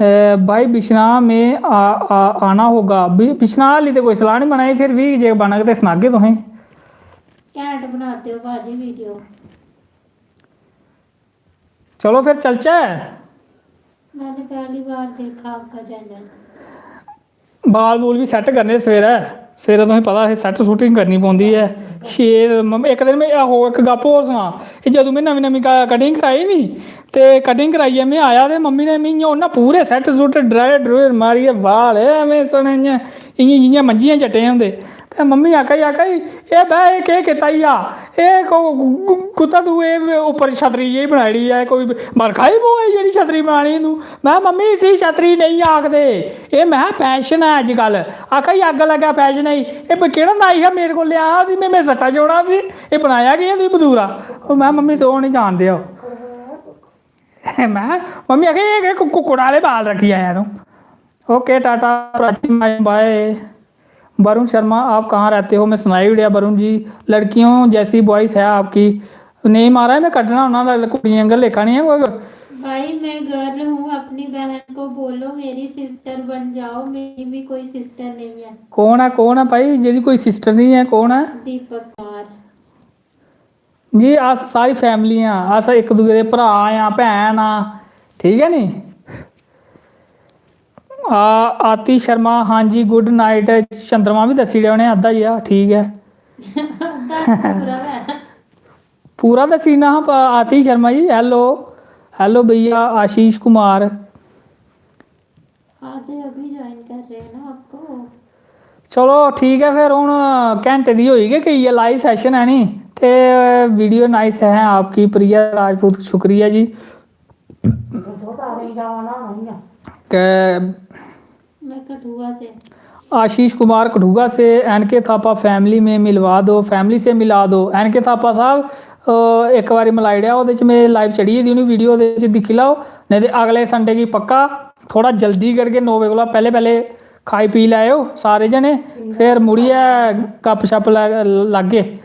ए, भाई बिछना में आ, आ, आना होगा। बि-, बिछना हाली ते कोई सलाह निं बनाई, फिर बी जे बनग ते सनागे तुसें। घैंट बनाते हो बाजी वीडियो। चलो फिर चलचै। मैंने पहली बार देखा आपका चैनल। बाल बूल बी सैट्ट करने सवेरै। सवेरै तुसें पता असें सैट्ट सुटिंग करनी पौंदी ऐ। छे म-, इक दिन में, आहो, इक गप्प होर सनां। एह् जदूं में नमीं नमीं क-, कटिंग कराई नी, ते कटिंग कराइयै में आया ते मम्मी ने मी इ'यां उ'न्नै पूरे सैट्ट सुट्ट ड्रायर ड्रूयर मारियै बाल, एह् में सनां इ'यां, इ'यां जि'यां मंजियां चट्टे होंदे। ते मम्मी आखा दी, आखा दी, "एह् बे, एह् केह् कीता ई आ? एह् को-, कु-, कुत्ता तूं एह् उप्पर छतरी जेही बनाई ओड़ी ऐ, कोई बरखा ही पवा दी जेह्ड़ी छतरी बनानी तूं?" में, "मम्मी, इसी छतरी नेईं आखदे, एह्," में, "फैशन ऐ अज्जकल।" आखा दी, "अग्ग लग्गै फैशन ऐ, एह् ब-, केह्ड़ा नाई हा मेरे कोल लेआ उसी, में, में सट्टा जोड़ां उसी, एह् बनाया केह् ऐ तुगी बदूरा?" ओह् में, "मम्मी, तुस निं जानदे ओ।" में, मम्मी आखा दी, "एह् केह् कु-, कुक्कड़ा आह्ले बाल रक्खी आया तूं?" Okay, tata, Prachi, bye. Varun Sharma, आप कहाँ रहते हो? में सनाई ओड़ेआ वरुण जी, लड़कियों जैसी वॉइस है आपकी। नेईं महाराज, में कड्ढना होन्ना, ल-, कुड़ियें आंह्गर लेखा निं ऐ कोई। भाई, मैं गर्ल हूँ, अपनी बहन को बोलो मेरी सिस्टर बन जाओ, मेरी भी कोई सिस्टर नहीं है। कौन ऐ, कौन ऐ भाई, जेह्दी कोई सिस्टर निं ऐ, कौन ऐ? दीपक कुमार। जी, अस सारी फैमिली आं, अस इक दूए दे भ्राऽ आं, भैन आं, ठीक ऐ नी? आ, आतिश शर्मा, हाँ जी, गुड नाइट। चंद्रमा बी दस्सी ओड़ेआ उ'नें अद्धा जेहा, ठीक ऐ। अद्धा पूरा गै। पूरा दस्सी ओड़ना हा, प-, आतिश शर्मा जी, hello, hello भैया आशीष कुमार। आधे अभी ज्वाइन कर रहे हैं ना आपको। चलो ठीक ऐ, फिर हून घैंटे दी होई गै गेई ऐ लाइव सैशन, है नी? ते वीडियो नाइस है आपकी प्रिया राजपूत, शुक्रिया जी। के मैं कठुआ से। आशीष कुमार कठुआ से, एन के थापा फैमिली में मिलवा दो, फैमिली से मिला दो। एन के थापा साहब, अ, इक बारी मलाई ओड़ेआ, ओह्दे च में लाइव चढ़ी गेदी उ'नें वीडियो, ओह्दे च दिक्खी लैओ। नेईं ते अगले संडे गी पक्का थोह्ड़ा जल्दी करगे, नौ बजे कोला पैह्लें पैह्लें खाई पी लैएओ सारे जने, फिर मुड़ियै गपशप ला-, लाग्गे।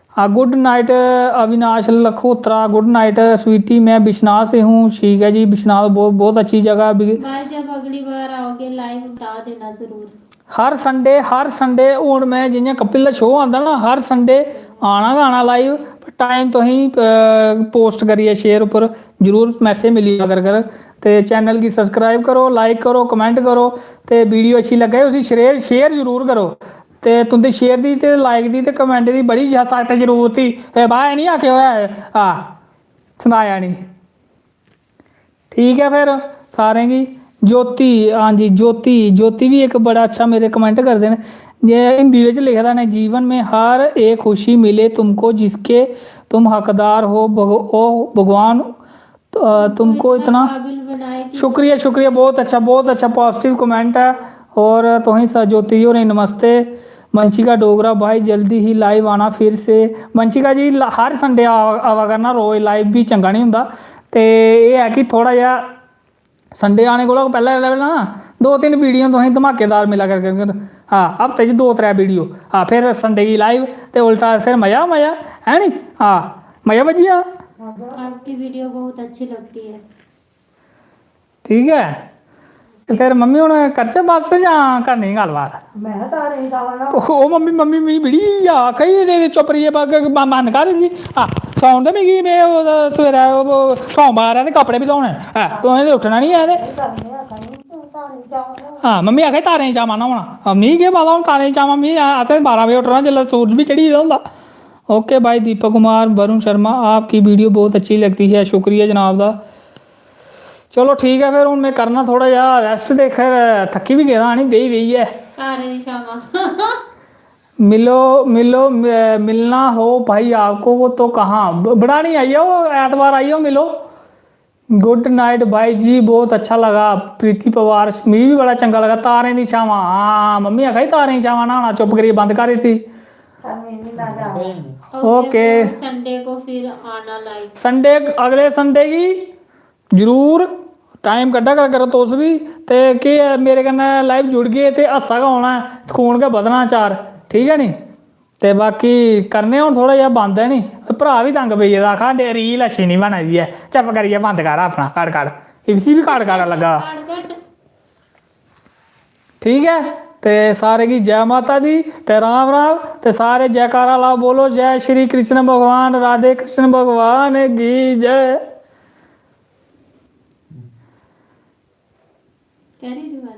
हाँ, good night Avinash Lakhotra, good night Sweety, मैं बिश्नाह से हूँ। ठीक है जी, बिश्नाह बहुत, बहुत अच्छी जगह। बि- भाई, जब अगली बार आओगे लाइव बता देना जरूर। हर संडे, हर संडे, हून मैं जियां कपिल दा शो आंदा ना, हर संडे आना गै आना लाइव। टाइम तुसें पोस्ट करियै शेयर उप्पर जरूर मैसेज मिली जा कर कर। ते चैनल गी सब्सक्राइब करो, लाइक करो, कमेंट करो, ते वीडियो अच्छी लग्गे उसी शेयर, शेयर जरूर करो। ते तुंदे शेयर दी ते लाइक दी ते कमेंट दी बड़ी ज्यादा सख्त जरूरत ही। ए बा, एह् निं आखेओ ऐ, आ, सनाया निं। ठीक ऐ फिर सारें गी। ज्योति, हाँ जी, ज्योति, ज्योति भी एक बड़ा अच्छा मेरे कमेंट करदे न। जे हिंदी बिच लिखे दा ने, "जीवन में हर एक खुशी मिले तुमको जिसके तुम हकदार हो, भग-, ओ भगवान, अ, तुमको इतना।" काबिल बनाए कि शुक्रिया, शुक्रिया, बहुत अच्छा, बहुत अच्छा पॉजिटिव कमेंट है। और तुसें स-, ज्योति जी होरें नमस्ते। वंशिका डोगरा भाई, जल्दी ही लाइव आना फिर से। वंशिका जी, ल-, हर संडे आवा, आवा करना, रोज लाइव भी चंगा नहीं होंदा। ते एह् ऐ कि थोह्ड़ा जेहा संडे आने कोला पैह्लें, पैह्लें, पैह्लें ना दो तिन्न वीडियो तुसें धमाकेदार मिला कर, कर, कर। हाँ, हफ्ते च दो त्रै वीडियो। हाँ, फिर संडे गी लाइव ते उल्टा फिर मज़ा, मज़ा, है नी? हाँ, मज़ा बज्जी जा। आपकी वीडियो बहुत अच्छी लगती है। ठीक ऐ। ते फिर मम्मी, हुन करचै बस जां करनी गल्लबात? मैं तारें गी ताला लाओ। ओह् मम्मी, मम्मी मिगी बड़ी आखा दी, "चुप्प करियै ब-, ब-, बंद कर इसी।" आ, सौन दे मिगी, में ओह् सवेरै ओह् सोमबार ऐ ते कपड़े बी धोने। ऐ, तुसें ते उट्ठना निं ऐ ते। तारें गी ताला लाओ। हां, मम्मी आखा दी, "तारें गी चाऽ मारना होना।" आ, मिगी केह् पता, हुन तारें गी चाऽ, मम्मी, आ, असें बारां बजे उट्ठना जिसलै सूरज बी चढ़ी गेदा होंदा। ओके भाई दीपक कुमार, वरुण शर्मा, आपकी वीडियो बहुत अच्छी लगती है, शुक्रिया जनाब दा। चलो ठीक ऐ, फिर हून में करना थोह्ड़ा जेहा रैस्ट, ते खैर थक्की बी गेदा हा नी बेही बेहियै। तारें दी छावां। मिलो, मिलो, मि-, मिलना हो भाई आपको तो कहाँ? ब-, बड़ानी आई जाओ, ऐतवार आई जाओ, मिलो। गुड नाइट भाई जी, बहुत अच्छा लगा। प्रीति पवार, मिगी बी बड़ा चंगा लगा। तारें दी छावां, हां, मम्मी आखा दी तारें दी छावां न्हाना, चुप करियै बंद कर इसी। ओके। संडे को फिर आना लाइव। संडे, अगले संडे गी जरूर टाइम कड्ढा कर करो तुस बी। ते केह् ऐ, मेरे कन्नै लाइव जुड़गे ते हास्सा गै औना ऐ, खून गै बधना चार, ठीक ऐ नी? ते बाकी करने आं, हून थोह्ड़ा जेहा बंद ऐ नी, भ्राऽ बी तंग पेई गेदा, आखा दे रील अच्छी निं बना दी ऐ, चुप्प करियै बंद कर अपना कड़ कड़, इसी बी कड़ कड़ लग्गा दा। ठीक ऐ, ते सारे गी जै माता दी ते राम राम, ते सारे जयकारा लाओ, बोलो जय श्री कृष्ण भगवान, राधे कृष्ण भगवान की जय। करी दी गल्ल।